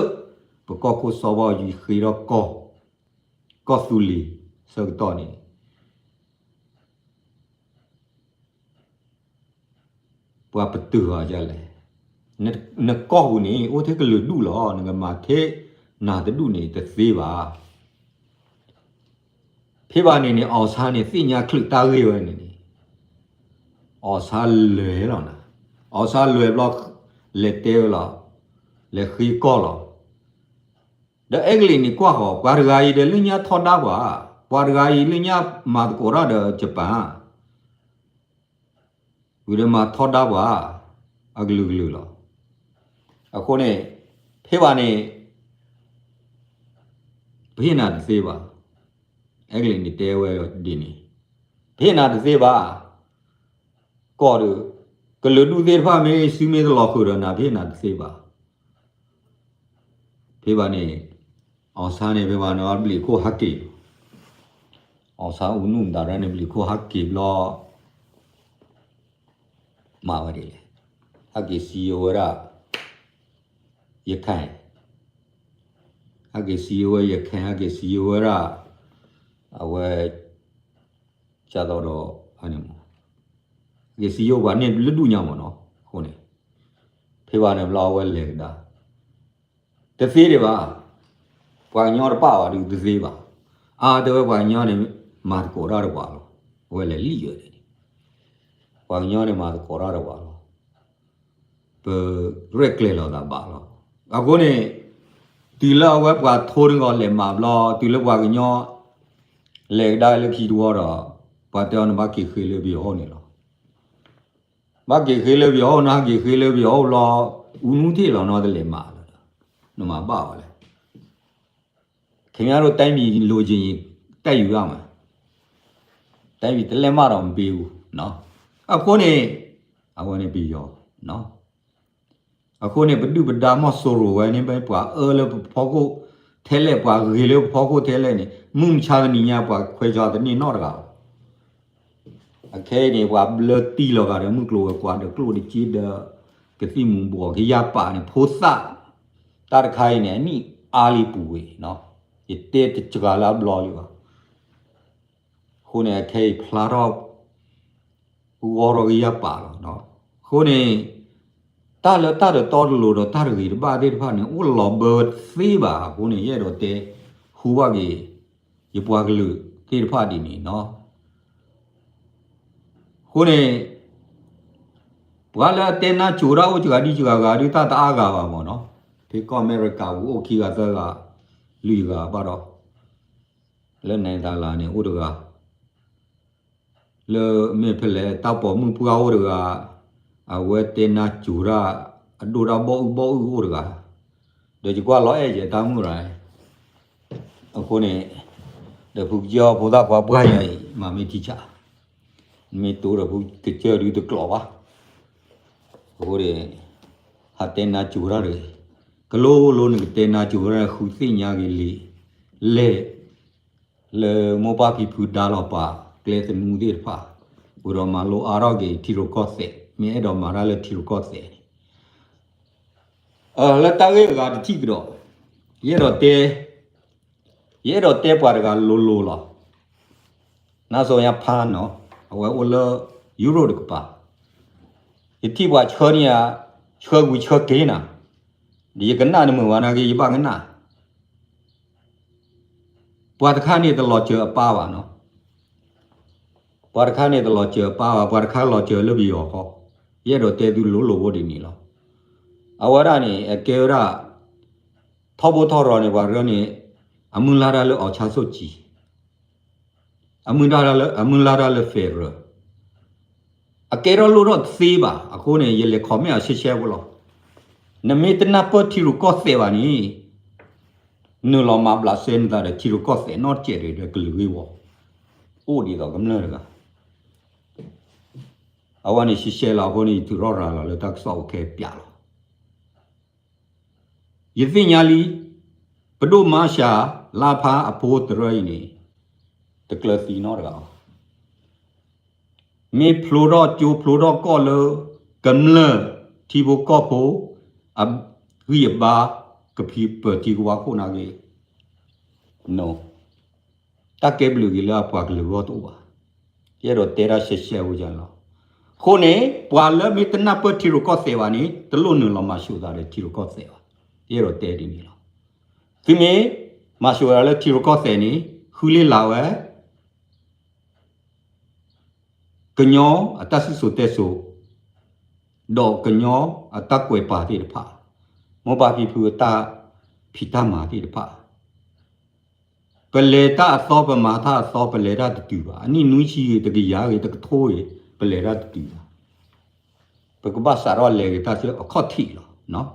ပကီၢ်ခိၣ်စီၤဘၣ်အူကၠံဃ့ထီၣ်ကီၢ်, ကီၢ်သူလ့ၤဆၢကတီၢ်န့ၣ် ပှၤပတုာ်အီၤဒ်လဲၣ်, နကီၢ်ပူၤန့ၣ် အိၣ်ထဲကလုာ်ဒူၣ်လီၤ, နကမၤထဲနၤတဒူၣ်န့ၣ် တသ့ဘၣ်. ဖဲဘၣ်န့ၣ်န့ၣ် အောင်ဆန်းန့ၣ် သ့ၣ်ညါချုးတၢ်ဂ့ၢ်ဝဲန့ၣ်န့ၣ် အောင်ဆန်းလဲၤလီၤနၤ, အောင်ဆန်းလဲၤဘျီ လဲၤတဲဝဲလီၤ, လဲၤဃ့ကီၢ်လီၤ. ဒီးအဲကလံးန့ၣ်ကွၢ်ဃီၤ ပှၤတဂၤအံၤဒီးလၢညါထီဒါပှၤ, ပှၤတဂၤအံၤလၢညါမၤသကိးတၢ်ဒီး Japan ဝံၤဒီးမၤထီဒါပှၤ အကလုာ်ကလုာ်လီၤ. အဃိန့ၣ် ဖဲဘၣ်န့ၣ် ပဟ့ၣ်နၤတသ့ဘၣ်. အဲကလံးန့ၣ်တဲဝဲဒ်န့ၣ်, ပဟ့ၣ်နၤတသ့ဘၣ်. ကီၢ်ဒီး ကလုာ်ဒူၣ်သ့ၣ်တဖၣ်မ့ၢ်စုမ့ၢ်တလီၤဃုာ်ဒီးနၤ ပဟ့ၣ်နၤတသ့ဘၣ်. ဖဲဘၣ်န့ၣ် အောင်ဆန်းန့ၣ် ဖဲဘၣ်န့ၣ် ဘျံးခိၣ်ဟဲက့ၤ, အောင်ဆန်းဦးနု မတၤဒၣ်န့ၣ် ဘျံးခိၣ်ဟဲက့ၤဘျီ မၤဝဲဒ်လဲၣ်, ဟဲက့ၤစံးဝဲဒၣ် ရခိုင်, ဟဲက့ၤစံးဝဲ ရခိုင်, ဟဲက့ၤစံးဝဲဒၣ် အဝဲ ကၢ်သိးဒီး ဟဲက့ၤစံးဝဲပှၤန့ၣ်လၢဒူၣ်ညါမ့ၢ်နီၤ. အဃိန့ၣ် ဖဲဘၣ်န့ၣ်ဘျီအဝဲလဲၤကဒါ တသ့ဒံးဘၣ်. ပှၤကညီတပာ်ဘၣ်ဒုးတသ့ဘၣ်. အါတဲဝဲပှၤကညီန့ၣ် မၤသကိးတၢ်ဒီးပှၤလီၤ. အဝဲလဲၤလံၣ်ဝဲန့ၣ် ပှၤကညီန့ၣ်မၤသကိးတၢ်ဒီးပှၤလီၤ. ပရဲၣ်ကျဲၤလီၤသးဘၣ်လီၤ. အဃိန့ၣ် တုၤလၢအဝဲပှၤထိန့ၢ်ဂီၤလဲၤမၤဘျီ တုၤလၢပှၤကညီ လဲၤကဒါလၢခံတဝီဒီး ပှၤတဲအီၤန့ၣ် ဘၣ်က့ၤဃ့လၢပယီၤအိၣ်န့ၣ်လီၤ. ဘၣ်က့ၤဃ့လၢပယီၤအိၣ် နဟဲက့ၤဃ့လၢပယီၤအိၣ်ဘျီ ဦးနုထံၣ်လီၤနီတလဲၤမၤလၢၤဒီး နမၤဘၣ်အီၤလဲၣ်. ခင်ဗျားတို့တိုင်းပြည်လိုချင်ရင် တိုက်ယူရမယ်. တိုင်းပြည်တလက်မတော့မပေးဘူး. အဃိန့ၣ် အဝဲန့ၣ်ပယီၤ အဃိန့ၣ် ပဒုၣ်ပဒါမီၢ်စိရိၤဝဲန့ၣ် ပှၤအၢလၢပဖီခိၣ် ထဲလဲၣ်ပှၤဂ့ၤလၢဖီခိၣ်ထဲလဲၣ်န့ၣ် မုၢ်မဆါတနံၤညါပှၤခွဲးဆါတန့ၢ်နီတဂၤဘၣ်. အခဲအံၤန့ၣ် ပှၤဘျၢတံၢ်လီၤဂာ်ဒီးမုၢ်ကျိၤဝဲၤကွာ်ဒီးကျိၣ်တက့ဒီး ကသံၣ်မူၤဘှီးကယၢ်ပာ်န့ၣ် ဖိသၣ် တၢ်တခါအံၤန့ၣ် အနံၣ်အါလံပူၤဝဲ, ယတဲတစှၤလၢအဘျီလံဘၣ်. အဃိန့ၣ် အခဲအံၤဖျါထီၣ် ဂီၤထီၣ်ကယၢ်ပာ်လီၤ. အဃိန့ၣ် တၢ်လၢတၢ်တတီတလိၤဒီးတၢ်တဂ့ၤတဘၣ်သ့ၣ်တဖၣ်န့ၣ် အိၣ်လီၤဘၢသ့ဘၣ်. အဃိန့ၣ် ယအဲၣ်ဒိးတဲ ဟူဘၣ်က့ၤ ယပှၤကလုာ်သ့ၣ်တဖၣ်ဒ်န့ၣ်နီၤ. အဃိန့ၣ် ပှၤလၢအတဲနါစိၤတၢ်အိၣ်စှၤဒံစှၤဂၤဒုး တၢ်တအါဂၤဘၣ်မ့ၢ်နီၤ. ဖဲကီၢ်အမဲရကၤပူၤအိၣ်ခံဂၤသၢဂၤ လွံၢ်ဂၤဘၣ်ဒီး လၢနဲသၤလၤန့ၣ်အိၣ်တဂၤ လၢမ့ၢ်ဖဲလဲၣ် တၢ်ပိာ်မုၣ်ပှၢ်အိၣ်တဂၤ, အဝဲတဲနါစိၤတၢ် အဒိၣ်တၢ်ဘီၣ်အုၣ်ဘီၣ်အုၣ်အိၣ်တဂၤ, ဒီးယကွၢ်လီၤအဲၣ်ယဲတၢ်မုၣ်ရၤ, အဃိန့ၣ် ဒီးဖုကစၢၢ်ဖိသၣ်ခွါပှၢ်ယၤအံၤ မၤမ့ၢ်ထံဆး, မ့ၢ်တိဒီးဖုကစၢၢ်ဒုးတကျိးဘၣ်, အဃိန့ၣ် ဟးတဲနါစိၤတၢ်တဂ့ၤ, ကလိလိနကတဲနါစိၤတၢ် ဃုသ့ၣ်ညါက့ၤလံ, လဲၣ် လၢမိၢ်ပၢ်ဖံဖုဒါလီၤပာ်ကျဲသနူသ့ၣ်တဖၣ်, ပှဲၤဒီးမၤလိအါထီၣ်က့ၤထံရူၢ်ကီၢ်သဲး, မ့ၢ်အဲၣ်ဒိးမၤတၢ်လၢထံရူၢ်ကီၢ်သဲးန့ၣ်, လၢတၢ်ဂ့ၢ်အဂၤတထံၣ်ကဒီး, ယအဲၣ်ဒိးတဲ, ယအဲၣ်ဒိးတဲပှၤတဂၤလိၤလိၤလီၤ. နါစီၤယါဖါနီၤ, အဝဲအိၣ်လၢ ယူရိၣ်တကပၤ, ယထံၣ်ပှၤဆှၢန့ၢ်ဧါ, ဆှၢကွံာ်ဆှၢက့ၤနၤ, ဒီးယကနၣ်နမုာ်ဝဲနာ်က့ ယဘၣ်ကနၣ် ပှၤတခါန့ၣ်တလီၤစၢၤအပၢ်ဘၣ်နီၤ, ပှၤတခါန့ၣ်တလီၤစၢၤအပၢ်ဘၣ်, ပှၤတခါလီၤစၢၤလၢပယီၤဃီ, ယအဲၣ်ဒိးတဲသုလိၤလိၤဖိဒ်န့ၣ်လီၤ. အဝဲဒၣ်န့ၣ် အကဲဝဲဒၣ် ထီဘိထီရီၤန့ၣ် ပှၤရၢန့ၣ် အမုၢ်လၢ်တၢ်လၢ အောင်ဆန်းစုကြည် အမုၢ်လၢ်တၢ်လၢ federal အကဲထီၣ်လိၣ်ထီၣ်တသ့ဘၣ်. အဃိန့ၣ် ယလဲၤ comment အီၤရှဲရှဲဖိလီၤ. နမ့ၢ်တနၢ်ပၢၢ်ထံရူၢ်ကီၢ်သဲးဘၣ်န့ၣ် နုာ်လီၤမၤဘျးစဲနသးဒီးထံရူၢ်ကီၢ်သဲးနီတစဲးဒီးကလုာ်ဂ့ၢ်ဝီ, အိၣ်ဒ်သိးကမျၢၢ်တဂၤ. အဝဲန့ၣ်ရှဲရှဲလီၤ. အဃိန့ၣ် ယထုးထီၣ်ရၤလီၤလၢတၢ်ကစီၣ်အိၣ်ခဲပၠးလီၤ. ယသ့ၣ်ညါလံ, ပဒိၣ်မါရှးလါဖါအဖိတရၢအံၤန့ၣ် တကျၢၤသံနီတဂၤဘၣ်. မ့ၢ်ဖျိထီၣ်ကၠိဖျိထီၣ်ကီၢ်လၢ ကမျၢၢ်ထံဖိကီၢ်ဖိ အဂံၢ်အဘါ ကဖံးပၢၤထံကဝါခိၣ်နာ်က့ တၢ်ကဲဘျုးက့ၤလၢအပှၤကလုာ်ဂီၢ်တအိၣ်ဘၣ်. ယအဲၣ်ဒိးတဲတၢ်ရှဲရှဲဝဲဒၣ်လီၤ. အဃိန့ၣ် ပှၤလၢမ့ၢ်တနၢ်ပၢၢ်ထံရူၢ်ကီၢ်သဲးဘၣ်န့ၣ် တလိၣ်နုာ်လီၤမၤဆူၣ်သးဒီးထံရူၢ်ကီၢ်သဲးဘၣ်. ယအဲၣ်ဒိးတဲဒ်န့ၣ်လီၤ. သုမ့ၢ်မၤဆူၣ်သးလၢထံရူၢ်ကီၢ်သဲးန့ၣ် ဃုလ့လးဝဲ ကညီအတၢ်စံၣ်စိၤတဲစိၤ ဒီးကညီအတၢ်ကွဲးပာ်သ့ၣ်တဖၣ်, မိၢ်ပၢ်ဖံဖုအတၢ်ဖံးတၢ်မၤသ့ၣ်တဖၣ်, ပလဲၤတၢ်အသီ ပမၤတၢ်အသီ ပလဲၤတၢ်တတုၤဘၣ်. အနံၣ်နွံဆံဂ့ၤ တကယၤဂ့ၤ တကထိဂ့ၤ ပလဲၤတၢ်တတုၤဘၣ်. ပကဘၣ်စးထီၣ်လဲၤက့ၤတၢ်ဆၢအခီၣ်ထံးလီၤ.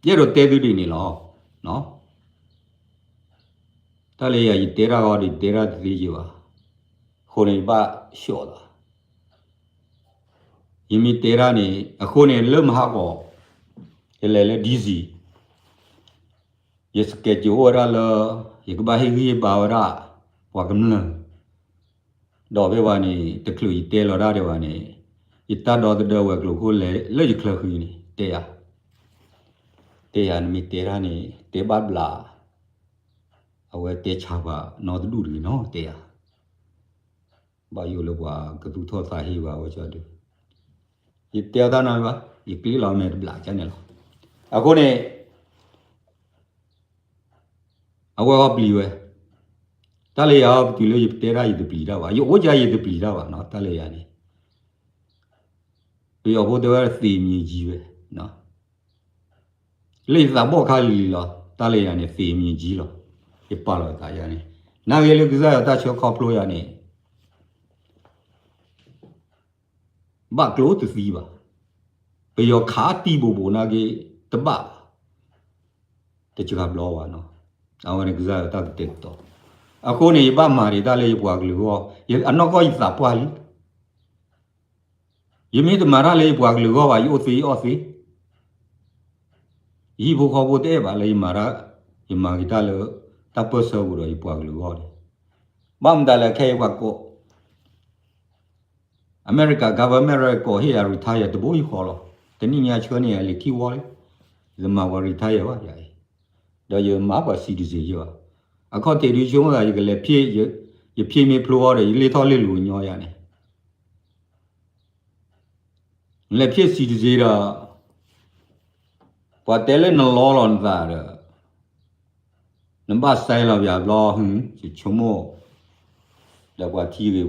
ယအဲၣ်ဒိးတဲသုဒ်န့ၣ်လီၤ. တၢ်လၢယၤ ယတဲတၢ်ဂီၢ်ဒီး ယတဲတၢ်တသ့ယဘၣ်. အဃိန့ၣ် ယဘၣ်ဆှိးသး, ယမ့ၢ်တဲတၢ်န့ၣ် အဃိန့ၣ် လၢမဟါဂီၤ ယလဲၤလၢ D C ယ schedule အိၣ်ဝဲဒၣ်လၢ ယကဘၣ်ဟ့ၣ်ဂံၢ်ဟ့ၣ်ဘါဝဲဒၣ် ပှၤကမျၢၢ်, ဒီးဖဲဘၣ်န့ၣ် တချုးယတဲလီၤတၢ်ဒံးဘၣ်န့ၣ် ယတၢ်ဒီသဒၢဝဲၤကျိၤခိၣ်လဲၤလၢယချၢဃံန့ၣ် တဲယၤ, တဲယၤ နမ့ၢ်တဲတၢ်န့ၣ် တဲဘၣ်ဘျး, အဝဲတဲဆါပှၤနီတဒူၣ်တဂ့ၤနီၤ တဲယၤ ဘၣ်ယိၣ်လၢပှၤကသူၣ်ထီၣ်သးဟ့ဘၣ်ဝဲဒၣ်ဒီး ယတဲအီၤတၢ်နီတဂၤဘၣ်, ယကျ့လီၤမဲာ်တဘျးကန့ၣ်လီၤ. အဃိန့ၣ် အဝဲအီၤပျံၤဝဲ, တၢ်လၢယၤအီၤပတုၤလၢယတဲတၢ်ယတပျံၤတၢ်ဘၣ်, ယအိၣ်ကယတပျံၤတၢ်ဘၣ်နီၤ, တၢ်လၢယၤန့ၣ် ပယီၤဖိတဲဝဲ သေမြေကြီးဝဲ လၢယသးဘီၣ်ခါလံၤလံၤလီၤ, တၢ်လၢယၤန့ၣ် သေမြေကြီးလီၤ, ယပာ်လီၤယသးယၤန့ၣ်, နာ်ဂ့ၤလၢကစၢ်ယွၤတၢ်ဆၢခီဖျိယၤန့ၣ် ဘၣ်ကျိတသံဘၣ်, ပယီၤခးတံၢ်ဘိးဘိးနာ်က့ တဘၣ်ဘၣ်, တစှၤဘျီဘၣ်နီၤ, အဝဲန့ၣ်ကစၢ်ယွၤတၢ်ကတဲာ်ကတီၤ, အဃိန့ၣ် ယဘၣ်မၤဒံးတၢ်လၢယပှၤကလုာ်ဂီၢ်, အနီၢ်ကီၢ်ယသးပှၢ်လံ ယမ့ၢ်တမၤတၢ်လၢယပှၤကလုာ်ဂီၢ်ဘၣ် ယအိၣ်သ့ယအီၣ်သ့, ယဟံၣ်ဖိဃီဖိတအဲၣ်ဘၣ်လၢယမၤတၢ်, ယမၤက့ၤတၢ်လၢ တၢ်ပၢၢ်ဆၢပူၤဒီးယပှၤကလုာ်အဂီၢ်န့ၣ်, ဘၣ်မတၤလဲၣ်ခဲအံၤပှၤကိး အမဲရကၤ government ကိးဟ့ၣ်ယၤ retire တဘိယူၢ်ဃီလီၤ. တနံၣ်ညါဆှၢန့ၢ်ယၤလံာ်ခံဝီလံ, ယတမၤပှၤ retire ဘၣ်ယၤအံၤ, ဒီးယမၤပှၤ citizen ယဲဘၣ်. အခီၣ်ထံးဒုးဆိကမိၣ်သး ယကလဲၤဖံး, ယဖံးမ့ၢ်ဖျိအီၤဒီး ယလ့ထီၣ်လ့ၢ်လူၤကညီယၤန့ၣ် လဲၤဖံး citizen ဒီး ပှၤတဲလၢနလီလီၤနသးဒီး နဘၣ်စဲလီၤပၠးဘျီ, ယဆိကမိၣ်, ဒီးပှၤထံဂ့ၤ ပှၤ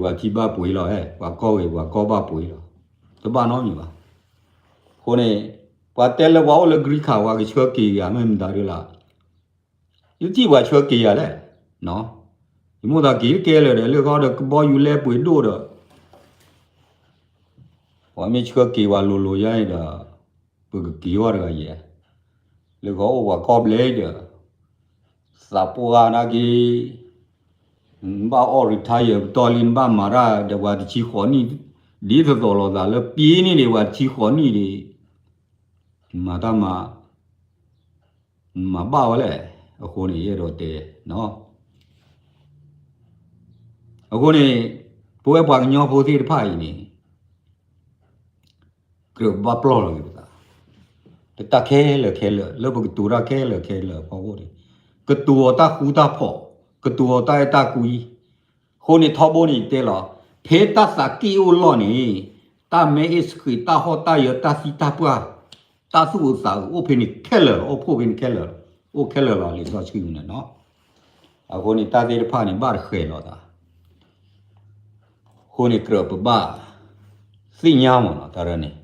ထံဘၣ်ပှ့ၤလီၤ, ပှၤကီၢ်ဂ့ၤ ပှၤကီၢ်ဘၣ်ပှ့ၤလီၤ, တဘၣ်နီတမံၤဘၣ်. အဃိန့ၣ် ပှၤတဲလၢပှၤအိၣ်လၢ green card ပှၤကဆှၢက့ၤယၤ မ့ၢ်မတၤဒုလၢ်, ယထံၣ်ပှၤဆှၢက့ၤယၤလဲၣ်. ယမိၣ်သးက့ၤတကဲလၢာ်ဒီး လၢဃီဒီးကဘီယူၤလဲပှ့ၤဒိၣ်ဒီး ပှၤမ့ၢ်ဆှၢက့ၤပှၤလိၤလိၤယါအံၤဒီး ပကက့ၤဝဲတဂၤယဲၢ်, လၢဃီအိၣ်ပှၤကီၢ်ဘျဲဒီး သးပှၢ်နာ်က့, နဘၣ်အီၣ် retire ပတီၢ်လံ နဘၣ်မၤတၢ်ဒီးပှၤတဆံဃိးနံၣ်, ဒ်သိးသိးလိာ်သးလၢပ့ၤန့ၣ်ဒံး ပှၤတဆံဃိးနံၣ်ဒံး, မၤတၢ်မၤ မၤဘၣ်ဝဲလဲၣ်. အဃိန့ၣ် ယအဲၣ်ဒိးတဲ, အဃိန့ၣ် ပဝဲပှၤကညီဖိသ့ၣ်တဖၣ်အံၤန့ၣ် ကြၢးဘၣ်ပျီၢ်လီၤက့ၤပသး, တၢ်ခဲလၢာ်ခဲလၢာ် လၢပကတိၤတၢ်ခဲလၢာ်ခဲလၢာ်အဖီခိၣ်န့ၣ်, ကတိၤအီၤတၢ်ဃူတၢ်ဖိး, ကတိၤအီၤတၢ်အဲၣ်တၢ်ကွံ, အဃိန့ၣ်ထီဘိန့ၣ်ယတဲလီၤ, ဖဲတၢ်သးက့ၣ်အိၣ်လီၢ်န့ၣ်, တၢ်မဲအ့ၣ်ဆှံး တၢ်ဟီၣ်တၢ်ယၢၤ တၢ်သံတၢ်ပှၢ်, တၢ်သူၣ်အုးသးအုး အိၣ်ဖဲန့ၣ်ခဲလၢာ်လီၤ, အိၣ်ဖှိၣ်ဖဲန့ၣ်ခဲလၢာ်လီၤ, အိၣ်ခဲလၢာ်လီၤ လံာ်စီဆှံန့ၣ်နီၤ. အဃိန့ၣ်တၢ်သ့ၣ်တဖၣ်န့ၣ် ဘၣ်တဃဲၤလီၤသး, အဃိန့ၣ်ကြၢးပဘၣ်သ့ၣ်ညါမးနီၤ တၢ်ရၢန့ၣ်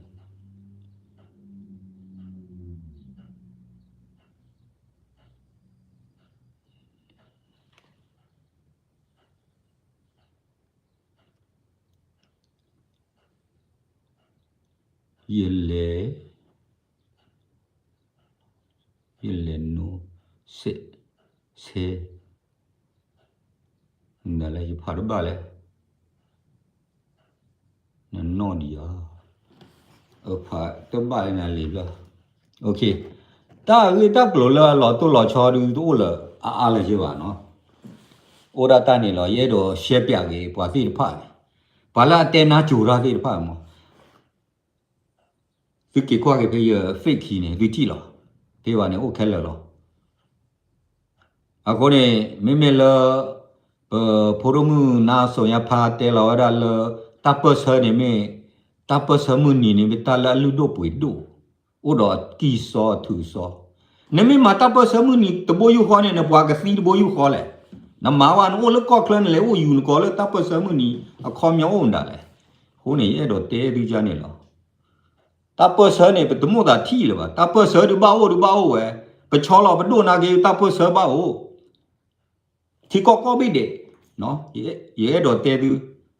ယလဲၤ, ယလဲၤနိ, ဆဲ, ဆဲ, နလဲၤယဖးတဘၣ်လဲၣ်, နနီၣ်ဒံးဧါ, အဖးတဘၣ်လၢနလံာ်ဘျီ, တၢ်အဂ့ၢ်တၢ်ကျိၤလၢအလီၤတိၢ်လီၤဆီဒုတအိၣ်လၢအအါလၢၤက့ဘၣ်နီၤ, အိၣ်ဒၣ်တၢ်န့ၣ်လီၤ. ယအဲၣ်ဒိးရှဲပၠးက့ၤပှၤသ့ၣ်တဖၣ်န့ၣ်, ပှၤလၢအတဲနါစိၤတၢ်သ့ၣ်တဖၣ်မး သုက့ၤကွၢ်က့ၤဖဲယ Facebook န့ၣ် သုထံၣ်လီၤ. ဖဲဘၣ်န့ၣ်အိၣ်ခဲလၢာ်လီၤ. အဃိန့ၣ် မ့မ့ၢ်လၢ ပဖိဒိၣ်မုၣ်နါစိၤညါဖါတဲလီၤဝဲဒၣ်လၢ တၢ်ပၢၢ်ဆၢန့ၣ်မ့ၢ်, တၢ်ပၢၢ်ဆၢမုၢ်နံၤန့ၣ်မ့ၢ်တၢ်လၢအလုၢ်ဒိၣ်ပှ့ၤဒိၣ်, အိၣ်ဒီးအကံၢ်စီအထုးစီ. နမ့ၢ်မၤတၢ်ပၢၢ်ဆၢမုၢ်နံၤတဘိယူၢ်ဃီန့ၣ် နပှၤကသံတဘိယူၢ်ဃီလဲၣ်. နမၤဝဲနအိၣ်လၢကီၢ်ချၢန့ၣ် လဲၤအိၣ်ယူၤနကိးလၢတၢ်ပၢၢ်ဆၢမုၢ်နံၤ အခီပညီအိၣ်မတၤလဲၣ်. အဃိန့ၣ် ယအဲၣ်ဒိးတဲသုကါန့ၣ်လီၤ. တၢ်ပၢၢ်ဆၢန့ၣ် ပတမိၣ်သးထံၣ်လၢၤဘၣ်. တၢ်ပၢၢ်ဆၢဒုးဘၣ်အိၣ်ဒုးဘၣ်အိၣ်ဝဲ, ပဆီလီၤပဒိၣ်နာ်က့ တၢ်ပၢၢ်ဆၢဘၣ်အိၣ် ထံကီၢ်ကိးဘ့ၣ်ဒဲး, ယအဲၣ်ဒိးတဲသု,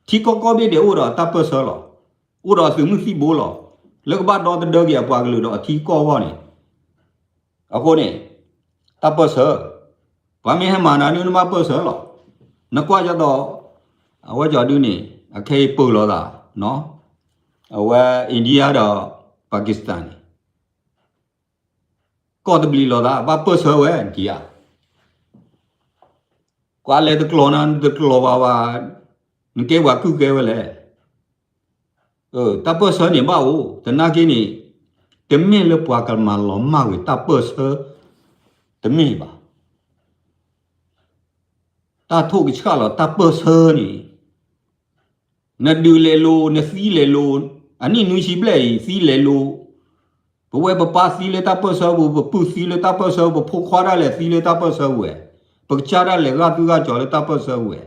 ထံကီၢ်ကိးဘ့ၣ်ဒဲးအိၣ်ဒီးတၢ်ပၢၢ်ဆၢလီၤ. အိၣ်ဒီးသုးမုၢ်သံၣ်ဘိလီၤ. လၢကဘၣ်ဒီသဒၢက့ၤအပှၤကလုာ်ဒီးအထံကီၢ်အဂီၢ်န့ၣ်, အဃိန့ၣ် တၢ်ပၢၢ်ဆၢ, ပှၤမ့ၢ်ဟဲမၤနၤဒုး နဘၣ်ပၢၢ်ဆၢလီၤ. နကွၢ်ကဒီး အဝဲကီဒုန့ၣ် အခဲအံၤပၢၢ်လိာ်သး, အဝဲ India ဒီး Pakistan န့ၣ် ကီၢ်တဘျံးလိာ်သး ဘၣ်ပၢၢ်ဆၢဝဲ နက့ၤဧါ. ကွၢ်လဲၤတကျိၤနၤ နတကျိၤဘၣ်ဘၣ်, နကဲပှၤကုၢ်ကဲဝဲလဲၣ်. တၢ်ပၢၢ်ဆၢန့ၣ်ဘၣ်အိၣ်, သနာ်က့န့ၣ် တမ့ၢ်လၢပှၤကမၤလီၤမၢ်ကွံာ်တၢ်ပၢၢ်ဆၢ တမ့ၢ်ဘၣ်. တၢ်ထိၣ်ကဆှၣ်လီၤတၢ်ပၢၢ်ဆၢန့ၣ် နဒုးလဲၤလိၤ နသံလဲၤလိၤ, အနံၣ်နွံဆံဘျဲၣ်အံၤ သံလဲၤလိၤ, ပဝဲပပၢ်သံလၢတၢ်ပၢၢ်ဆၢပူၤ, ပပုၢ်သံလၢတၢ်ပၢၢ်ဆၢပူၤ, ပဖိခွါဒၣ်လဲာ်သံလၢတၢ်ပၢၢ်ဆၢပူၤဝဲ, ပကစၢ်ဒၣ်လဲာ်ဂာ်သူၣ်ဂာ်ကီၤလၢတၢ်ပၢၢ်ဆၢပူၤဝဲ,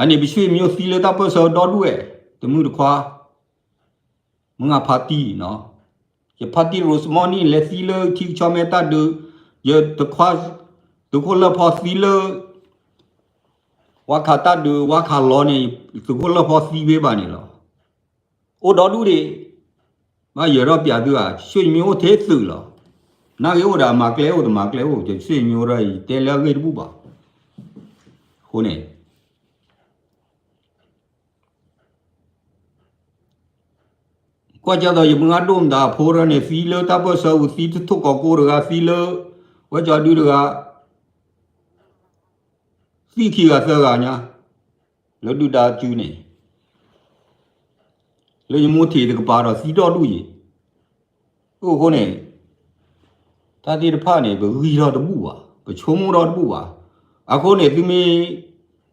အန့ၣ်ပဆွေမျိုးသံလၢတၢ်ပၢၢ်ဆၢဒီဒူၣ်ဝဲ, တမုၢ်တခွါ မုၢ်ဂၤဖါတံၢ်, ယဖါတံၢ်ရိၣ်စမီနံၣ် လဲၤသံလၢထံကဆီမဲာ်တၢ်ဒုး, ယတခွါ သုးခိၣ်လၢၢ်ဖီသံလၢ ဝါခးတၢ်ဒုး ဝါခးလီၤန့ၣ် သုးခိၣ်လၢၢ်ဖီသံဝဲဘၣ်န့ၣ်လီၤ. အိၣ်ဒီဒူၣ်ဒံး, ဘၣ်ယၢၤထီၣ်ပၠးသုဧါ, ဆွေမျိုးအိၣ်ထဲသုးလီၤ. နာ်က့အိၣ်ဒီးမၤကျဲအိၣ်တမၤကျဲအိၣ်, ဆွေမျိုးဒီးယတဲလၢအဂ့ၢ်တဘူၣ်ဘၣ်. အဃိန့ၣ် ဘၣ်ဆၣ်ဒီးယမုၢ်ဂၤဒိၣ်မတၤအဖိရၢန့ၣ် သံလၢတၢ်ပၢၢ်ဆၢပူၤ သံတထိၣ်ကိးကိးတဂၤ သံလၢ ဝဲကၠီဒုတဂၤ သံခံဂၤသၢဂၤညါ လၢဒုၣ်ဒါစုန့ၣ် လၢယမိၢ်ထံးတကပၤဒီးသံဒီဒူၣ်ယံၤ အဃိန့ၣ် တၢ်သ့ၣ်တဖၣ်န့ၣ် ပဂံၢ်ထီၣ်တဘူၣ်ဘၣ်, ပဆိကမိၣ်ထီၣ်တဘူၣ်ဘၣ်. အဃိန့ၣ် သုမ့ၢ်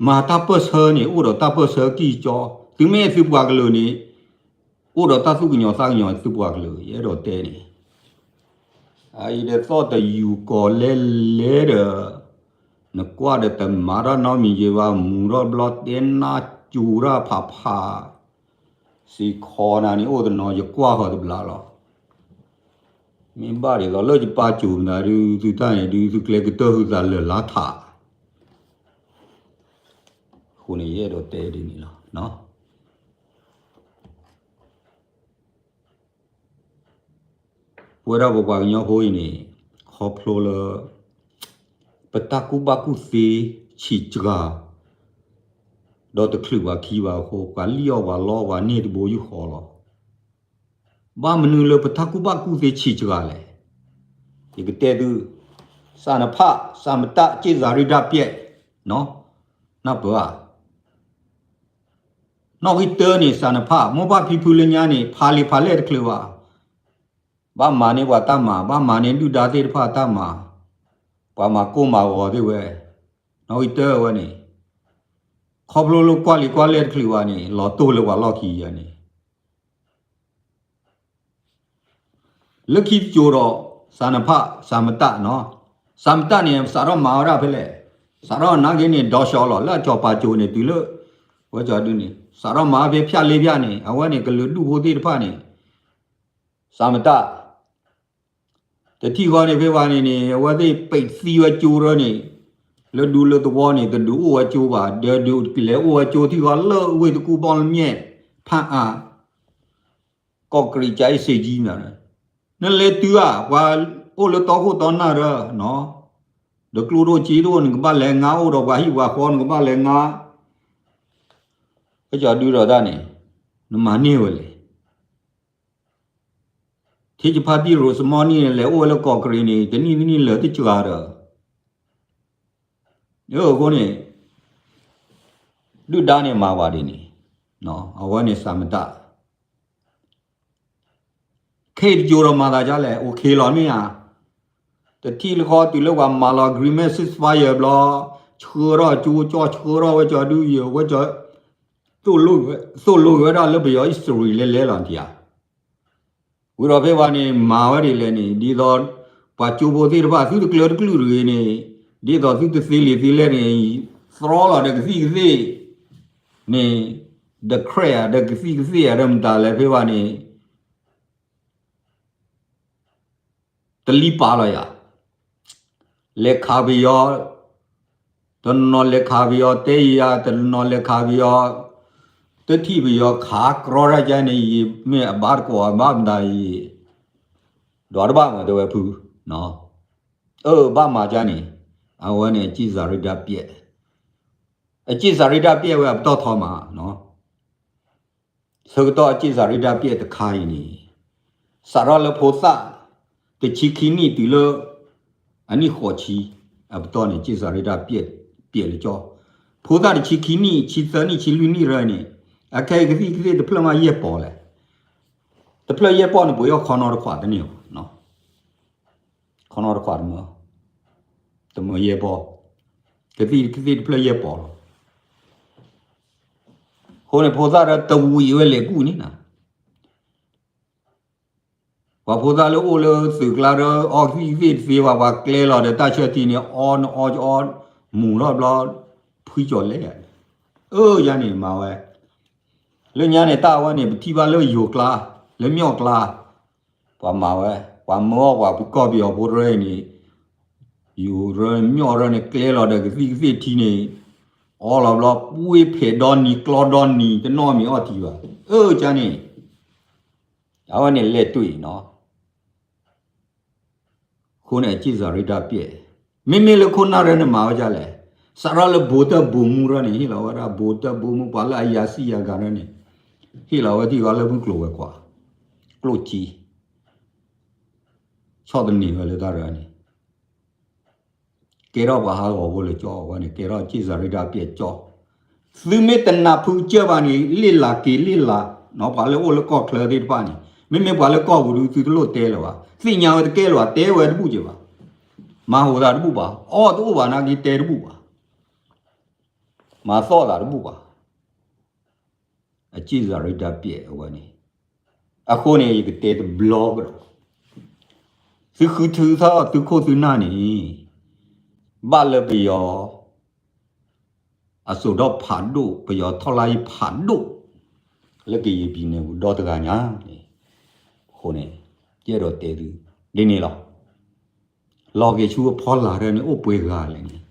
မၤတၢ်ပၢၢ်ဆၢန့ၣ် အိၣ်ဒီးတၢ်ပၢၢ်ဆၢကံၢ်ကၠီ, သုမ့ၢ်သုပှၤကလုာ်န့ၣ် အိၣ်ဒီးတၢ်သူၣ်ကညီၤသးကညီၤသုပှၤကလုာ် ယအဲၣ်ဒိးတဲန့ၣ် အအံၤဒ်သိးတယူၤကိးလဲလဲဒီး နကွၢ်ဒီးတမၤထီၣ်နီတမံၤယံၤဘၣ် မူၤထီၣ်ဘျီတဲနၢ်စူၤတၢ်ဖးဖး စံးခီနၤန့ၣ် အိၣ်တနီၤယကွၢ်ဃီၤတဘျီလီၤ. မ့ၢ်ဘၣ်ဒ်သိးလၢယပၢ်စူၤမတၤဒုး သုတၢ်န့ၣ်ဒုး သုကျဲကတၢၢ်ဟုသးလၢာ်လါထး အဃိန့ၣ် ယအဲၣ်ဒိးတဲဒ်န့ၣ်လီၤ. ပဝဲဒၣ်ပပှၤကညီဖိအံၤန့ၣ် ခီဖျိလၢ ပတၢ်ကူၣ်ဘၣ်ကူၣ်သ့ဆံးစှၤ ဒီးတချုးပှၤခံဘၣ်အဃိ ပှၤလံၣ်အီၣ်ပှၤလီအီၣ်ပှၤန့ၢ်တဘိယူၢ်ဃီလီၤ. ဘၣ်မနုၤလၢပတၢ်ကူၣ်ဘၣ်ကူၣ်သ့ဆံးစှၤလဲၣ်. ယကတဲသု စးနဖး စးမတၢ် က့ၣ်စၤရံဒၣ်ပျဲၣ် နၢ်ပၢၢ်ဧါ. နီၣ်ဂံၢ်တၢန့ၣ် စးနဖး မိၢ်ပၢ်ဖံဖုလၢညါန့ၣ် ဖးလံာ်ဖးလဲၢ်တချုးဘၣ်. ဘၣ်မၤန့ၢ်ပှၤတၢ်မၤ ဘၣ်မၤန့ၢ်ဒုၣ်ဒါသ့ၣ်တဖၣ်တၢ်မၤ ပှၤမၤကိၢ်မၤဂီၤသ့ၣ်ဝဲ နီၣ်ဂံၢ်တၢဝဲန့ၣ် ခီဖျိလၢကွၢ်လံာ်ကွၢ်လဲၢ်တချုးဘၣ်န့ၣ် လီၤတိၢ်လၢပှၤလီၢ်ခံယၤန့ၣ် လၢခံတစိၤဒီး စးနဖး စးမတၢ်နီၤ စးမတၢ်န့ၣ် စးထီၣ်မၤဝဲဒၣ်ဖဲလဲၣ်. စးထီၣ်နာ်က့န့ၣ် ဒီးဆှီလီၤ လၢအစီၤပၤစိၤန့ၣ် တုၤလၢ ဝဲကၠီဒုန့ၣ် စးထီၣ်မၤဝဲဖဲဖၠၣ်လ့ဖၠၣ်န့ၣ် အဝဲန့ၣ်ကလုာ်ဒူၣ်ဖိသ့ၣ်တဖၣ်န့ၣ် စးမတၢ် တထံၣ်ဃီန့ၣ်ဖဲဝဲန့ၣ်န့ၣ် အဝဲသ့ၣ်ပံးသံဝဲကၠိရၢန့ၣ် လၢဒူလၢသဝီန့ၣ် တဒုးအိၣ်ဝဲကၠိဘၣ် ဒီးဒုးလဲၤအိၣ်ဝဲကၠိထံၣ်ဃီလၢဝ့ၢ်တကူၣ်ဘီလၢမၠဲၣ် ဖၣ်အါ ကီးကြံး ကၠၤအ့ၣ်စ့ကၠံမး နလဲၤတုၤဧါ ပှၤအိၣ်လၢတီခိၣ်တီနၢ်ရၢ ဒီးကျိၣ်ဒိၣ်စ့ဒိၣ် နကဘၣ်လဲၤငါ အိၣ်ဒီးပှၤဟံၣ်ပှၤဃီ နကဘၣ်လဲၤငါ ကၠီဒုဒီးတၢ်န့ၣ် နမၤန့ၢ်ဝဲလဲၣ်. ထံကဖါတံၢ်ရိးစမီနံၣ်န့ၣ် လဲၤအိၣ်ဝဲလၢကီးကြံးန့ၣ် တနံၣ်တနံၣ်လၢာ်တစှၤဒီး အဃိန့ၣ် ဒုၣ်ဒါန့ၣ်မၤဝဲဒ်န့ၣ် အဝဲန့ၣ်စးမတၢ် ခဲအံၤတစိၤဒီးမၤသးဒ်လဲၣ် အိၣ်ခ့လီၤမ့ၢ်ဧါ. တထံၣ်လၢဃီတုၤလၢပှၤမၤလီၤ agreement ceasefire ဘျီ ဆှၢထီၣ်ကၠိကၠီ ဆှၢထီၣ်ဝဲကၠီဒုယဝဲကၠီ သိၣ်လိဝဲဒၣ်လၢပယီၤ history လဲၤလဲၤလီၤနထံၣ်ဧါ. ဝံၤဒီးဖဲဝဲန့ၣ် မၤဝဲဒ်လဲၣ်န့ၣ် ဒ်သိး ပှၤကၠိဖိသ့ၣ်တဖၣ် သုတကျၢၤတကျုၢ်တဂ့ၤန့ၣ် ဒ်သိးသုတသ့လံာ်သ့လဲၢ်န့ၣ် သြီလီၤဒီးကသံၣ်ကသ့ၣ်န့ၣ် ဒီး crack ဧါ ဒီးကသံၣ်ကသ့ၣ်ဧါ ဒီးမတၤလဲၣ်ဖဲဝဲန့ၣ် တလံပာ်လီၤယၤ လဲၤခးပယီၤ တနီၤလဲၤခးပယီၤတဲယၤ တနီၤလဲၤခးပယီၤ တထံၣ်ပယီၤခးကြီတၢ်ကါန့ၣ် ယမ့ၢ်အဘါတကိးအဘါမတၤယံၤ ဒွးတဘၣ်မးတဲဝဲဖု အၢ ဘၣ်မၤကါန့ၣ် အဝဲန့ၣ်အက့ၣ်စၤရံဒၣ်ပျဲၣ် အက့ၣ်စၤရံဒၣ်ပျဲၣ်ဝဲအပတီၢ်ထီမး ဆၢကတီၢ်အက့ၣ်စၤရံဒၣ်ပျဲၣ်တခါအံၤန့ၣ် စးထီၣ်လၢဖိသၣ် တဆံခံနံၣ်တုၤလၢ အနံၣ်ဃိးဆံ အပတီၢ်န့ၣ် က့ၣ်စၤရံဒၣ်ပျဲၣ် ပျဲၣ်လၢကၠီ ဖိသၣ်တဆံခံနံၣ် ဆံသၢနံၣ် ဆံလွံၢ်နံၣ်ရၢန့ၣ် အခဲအံၤကသံၣ်ကသ့ၣ်တဖျၢၣ်မးယဲၢ်ပီၤလဲၣ် တဖျၢၣ်ယဲၢ်ပီၤန့ၣ် ပှ့ၤအီၣ်ခီနီတခွးတန့ၢ်ဘၣ် ခီနီတခွးတမၢ တမၢယဲၢ်ပီၤ ကသံၣ်ကသ့ၣ်တဖျၢၣ်ယဲၢ်ပီၤလီၤ အဃိန့ၣ် ဖိသၣ်ဒီးတဝံၤဝဲလဲၤကူၣ်န့ၣ်နၤ ပှၤဖိသၣ်လၢအိၣ်လၢသုးကျါဒီး အီကသံၣ်ကသ့ၣ်တသ့ဘၣ် ပှၤကျဲလီၤဒီးတၢ်ဆၢထံန့ၣ် အီနအီကအီ မူၤထီၣ်ဘျီ ဖှံကၠီၤလဲၣ် အၢ ယၤန့ၣ်မၤဝဲ လၢညါန့ၣ် တၢ်အဝဲန့ၣ် ပထံၣ်ဘၣ်လၢယိၤကျါ လၢမျီၣ်ကျါ ပှၤမၤဝဲ ပှၤမၢအီၣ်ပှၤပကီၢ်ပယီၤဖိတရၢအံၤန့ၣ် ယိၤရၢ မျီၣ်ရၢန့ၣ် ကျဲလီၤဒီးကသံၣ်ကသ့ၣ်ထံန့ၣ် အီလီၤဘျီ ပှ့ၤဖဲးဒီနံၤ ကျီဒီနံၤ တနီၣ်မ့ၢ်အီၣ်ထံဘၣ် အၢ ကန့ၣ် အဝဲန့ၣ်လဲၤတွံၢ်နီၤ အဃိန့ၣ် အက့ၣ်စၤရံဒၣ်ပျဲၣ် မ့မ့ၢ်လၢခိၣ်နၢ်ရၢန့ၣ်မၤဝဲဒ်လဲၣ် စးထီၣ်လၢဘိးတၢ်ဘိးမူရၢန့ၣ် ဟ့ၣ်လီၤဝဲဒၣ် ဘိးတၢ်ဘိးမူ ပှၤလၢအယၤစံၣ်ယၤဂၤရၢန့ၣ် ဟ့ၣ်လီၤဝဲထံၣ်ဃီလၢမုၢ်ကျိၤဝဲၤကွာ် ကျိၣ်စ့ ဆီၣ်သနံးဝဲလၢတၢ်ရၢန့ၣ် ကဲထီၣ်ပှၤဟးဂီၤဖိလၢကၠီဝဲန့ၣ် ကဲထီၣ်စ့ၣ်စၤရံတၢ်ပျဲၢ်ကၠီ, သုမ့ၢ်တနၢ်ဖုကစၢၢ်ဘၣ်န့ၣ် လ့ၣ်လၤက့ၤလ့ၣ်လၤ, ပှၤလၢအိၣ်လၢကီၢ်ချၢသ့ၣ်တဖၣ်န့ၣ် မ့မ့ၢ်ပှၤလၢကီၢ်ပူၤဒုးသုတလိၣ်တဲလၢၤဘၣ်, သ့ၣ်ညါဝဲတကဲလၢၤဘၣ်, တဲဝဲတဘူၣ်က့ၤဘၣ်, မၤဟူးသးတဘူၣ်ဘၣ်, အီၣ်တအိၣ်ဘၣ်နာ်က့တဲတဘူၣ်ဘၣ်, မၤသီၣ်သးတဘူၣ်ဘၣ် အစ့ၣ်စၤရံတၢ်ပျဲၢ်အဝဲန့ၣ်, အဃိန့ၣ် ယကတဲတဘျီကဒီး, သုဃုထၢထီၣ်သုခိၣ်သုနၢ်န့ၣ် ဘၣ်လၢပယီၤ အစိာ်ဒီးဖးဒိၣ် ပယီၤထီၣ်လါယံၤဖးဒိၣ် လၢကယံၤပံၤန့ၣ်ပူၤဒီတဂၤညါန့ၣ်, အဃိန့ၣ် ယအဲၣ်ဒိးတဲသု ဒ်န့ၣ်လီၤ. လီၤက့ၤဆူအဖီလာ်တၢ်န့ၣ် အိၣ်ပှဲၤဂၤလဲၣ်န့ၣ်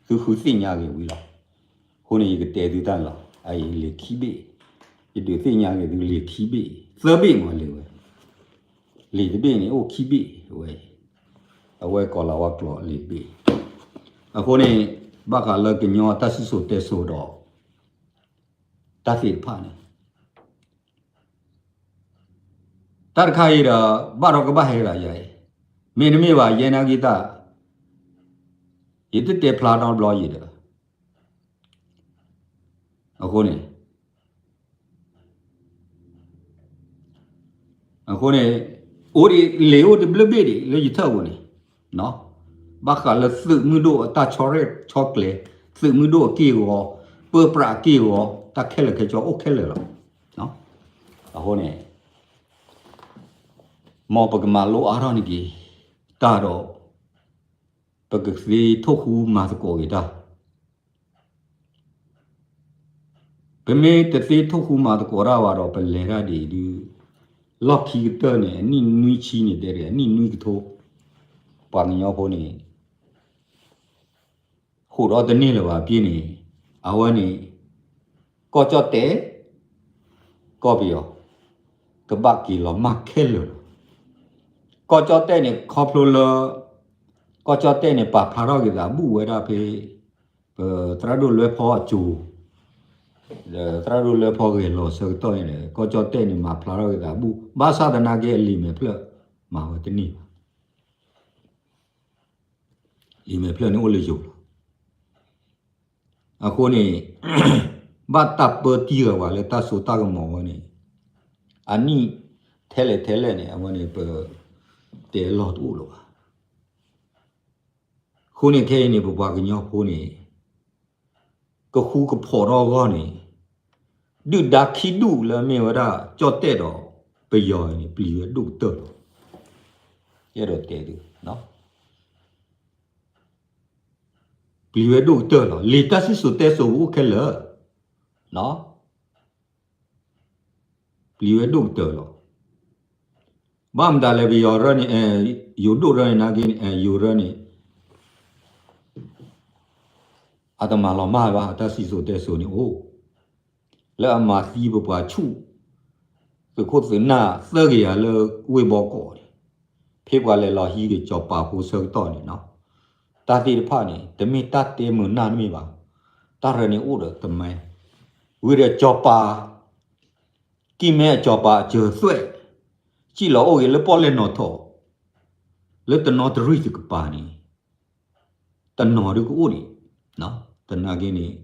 သုဃုသ့ၣ်ညါက့ၤဝံၤလီၤ. အဃိန့ၣ် ယကတဲသုတၢ်န့ၣ်လီၤ. အအံၤလံာ်ခံဘ့ၣ်, ယဒုးသ့ၣ်ညါက့ၤသုလံာ်ခံဘ့ၣ်, သၢဘ့ၣ်မ့ၢ်လံာ်ဝဲ, လံာ်တဘ့ၣ်န့ၣ် အိၣ်ခံဘ့ၣ်ဝဲ, အဝဲကိးလီၤဝဲကျိာ်လံာ်တဘ့ၣ်. အဃိန့ၣ် ဘၣ်ဃးလၢကညီတၢ်စံၣ်စိၤတဲစိၤဒီး တၢ်သ့ၣ်တဖၣ်န့ၣ် တၢ်တခါအံၤဒီး ဘၣ်ဒီးကဘၣ်ဟဲဒၣ်ယၤအံၤ, မ့တမ့ၢ်ဘၣ် ယဲနာ်က့ၤတၢ်, ယတတဲဖျါထီၣ်တဘျီအံၤဒီး, အဃိန့ၣ် အဃိန့ၣ် အိၣ်ဒံး လံာ်အိၣ်တဘျုးဘ့ၣ်ဒံး လၢယထၢၣ်ပူၤန့ၣ်, ဘၣ်ဃးလၢသုးမုၢ်ဒိၣ်အတၢ်ဆီရဲၣ်ဆီကျဲၤ, သုးမုၢ်ဒိၣ်အက့ၢ်အဂီၤ, ပၢပြးအက့ၢ်အဂီၤ, တၢ်ခဲလၢာ်ခဲဆ့အိၣ်ခဲလၢာ်လီၤ. အဃိန့ၣ် မ်ပကမၤလိအါထီၣ်န့ၢ်က့ၤ တၢ်ဒီး ပကသ့ထိၣ်ဃူမၤသကိးက့ၤတၢ် ပမ့ၢ်တသ့ထိၣ်ဃူမၤသကိးတၢ်ဘၣ်ဒီး ပလဲၤတၢ်ဒ်အံၤဒုး လီၢ်ခံကတၢၢ်န့ၣ် အနံၣ်နွံဆံန့ၣ်တဲဒ် အနံၣ်နွံကထိ ပှၤကညီဖိန့ၣ် ဟူးဒီးတန့ၢ်လၢၤဘၣ်ပ့ၢ်န့ၣ် အဝဲန့ၣ် ကီၢ်ကၠီၣ်တဲၣ် ကီၢ်ပယီၤ ကဘၣ်က့ၤလီၤမၢ်ခဲလၢာ်လီၤ. ကီၢ်ကၠီၣ်တဲၣ်န့ၣ် ခီဖျိလၢ ကီၢ်ကၠီၣ်တဲၣ်န့ၣ် ပာ်ဖျါထီၣ်က့ၤသးဘူၣ်ဝဲဒၣ်ဖဲ ပသရၣ်ဒိၣ်လွဲဖီအစိၤ ဒီးသရၣ်ဒိၣ်လွဲဖီဂဲၤလီၤဆၢကတီၢ်န့ၣ်ဒီး ကီၢ်ကၠီၣ်တဲၣ်န့ၣ် မၤဖျါထီၣ်က့ၤသးဘူၣ် ဘၣ်ဆၣ်သနာ်က့အလံာ်မဲာ်ဖျၢၣ် မၤဝဲတန့ၢ်ဘၣ်. လံာ်မဲာ်ဖျၢၣ်န့ၣ်အိၣ်လၢယိၤလီၤ. အဃိန့ၣ် ဘၣ်တၢ်ပၢတံၢ်ဂၤဝဲလၢတၢ်စိတၢ်ကမီၤဝဲန့ၣ် အနံၣ်ထဲလဲၣ်ထဲလဲၣ်န့ၣ် အဝဲန့ၣ် ပတဲလီၤတအိၣ်လၢၤဘၣ်. အဃိန့ၣ်ခဲအံၤန့ၣ် ပပှၤကညီဖိန့ၣ် ကဃူကဖိးထီၣ်အဂီၢ်န့ၣ် ဒုၣ်ဒါခံဒူၣ်လၢအမ့ၢ်ဝဲဒၣ်ကၠီၣ်တဲၣ်ဒီးပယီၤအံၤန့ၣ် ပျံၤဝဲဒိၣ်ကတၢၢ်လီၤ. ယအဲၣ်ဒိးတဲသု ပျံၤဝဲဒိၣ်ကတၢၢ်လီၤ. လံာ်တၢ်စံၣ်စိၤတဲစိၤပူၤအိၣ်ခဲလၢာ်, ပျံၤဝဲဒိၣ်ကတၢၢ်လီၤ. ဘၣ်မတၤလဲၣ် ပယီၤရၢန့ၣ် ယိၤဒိၣ်ရၢန့ၣ်နာ်က့န့ၣ် ယိၤရၢန့ၣ် အတမၤလီၤမၢ်ဘၣ် တၢ်စံၣ်စိၤတဲစိၤန့ၣ်အိၣ် လၢအမၤသံပပှၤဆူၣ် သုးခိၣ်သုးနၢ်သၢကယၤလၢဝ့ၢ်ဘီကီးန့ၣ် ဖဲပှၤလဲၤလီၤဟံးက့ၤစီၤပၤဖိဆၢကတီၢ်န့ၣ်နီၤ တၢ်သ့ၣ်တဖၣ်န့ၣ် တမ့ၢ်တၢ်တဲမုာ်နၢ်တမ့ၢ်ဘၣ်. တၢ်ရၢန့ၣ်အိၣ်ဒီးတမံၤ ဝံၤဒီးစီၤပၤ ကံၢ်မဲအစီၤပၤအစၢၤသွဲၣ် စံၣ်လီၤအိၣ်က့ၤလၢပီၣ်လဲၣ်နီၣ်ထိး လၢတနီသရံၣ်တကပၤန့ၣ် တနီၤဒုကအိၣ်ဒံး သနာ်က့န့ၣ်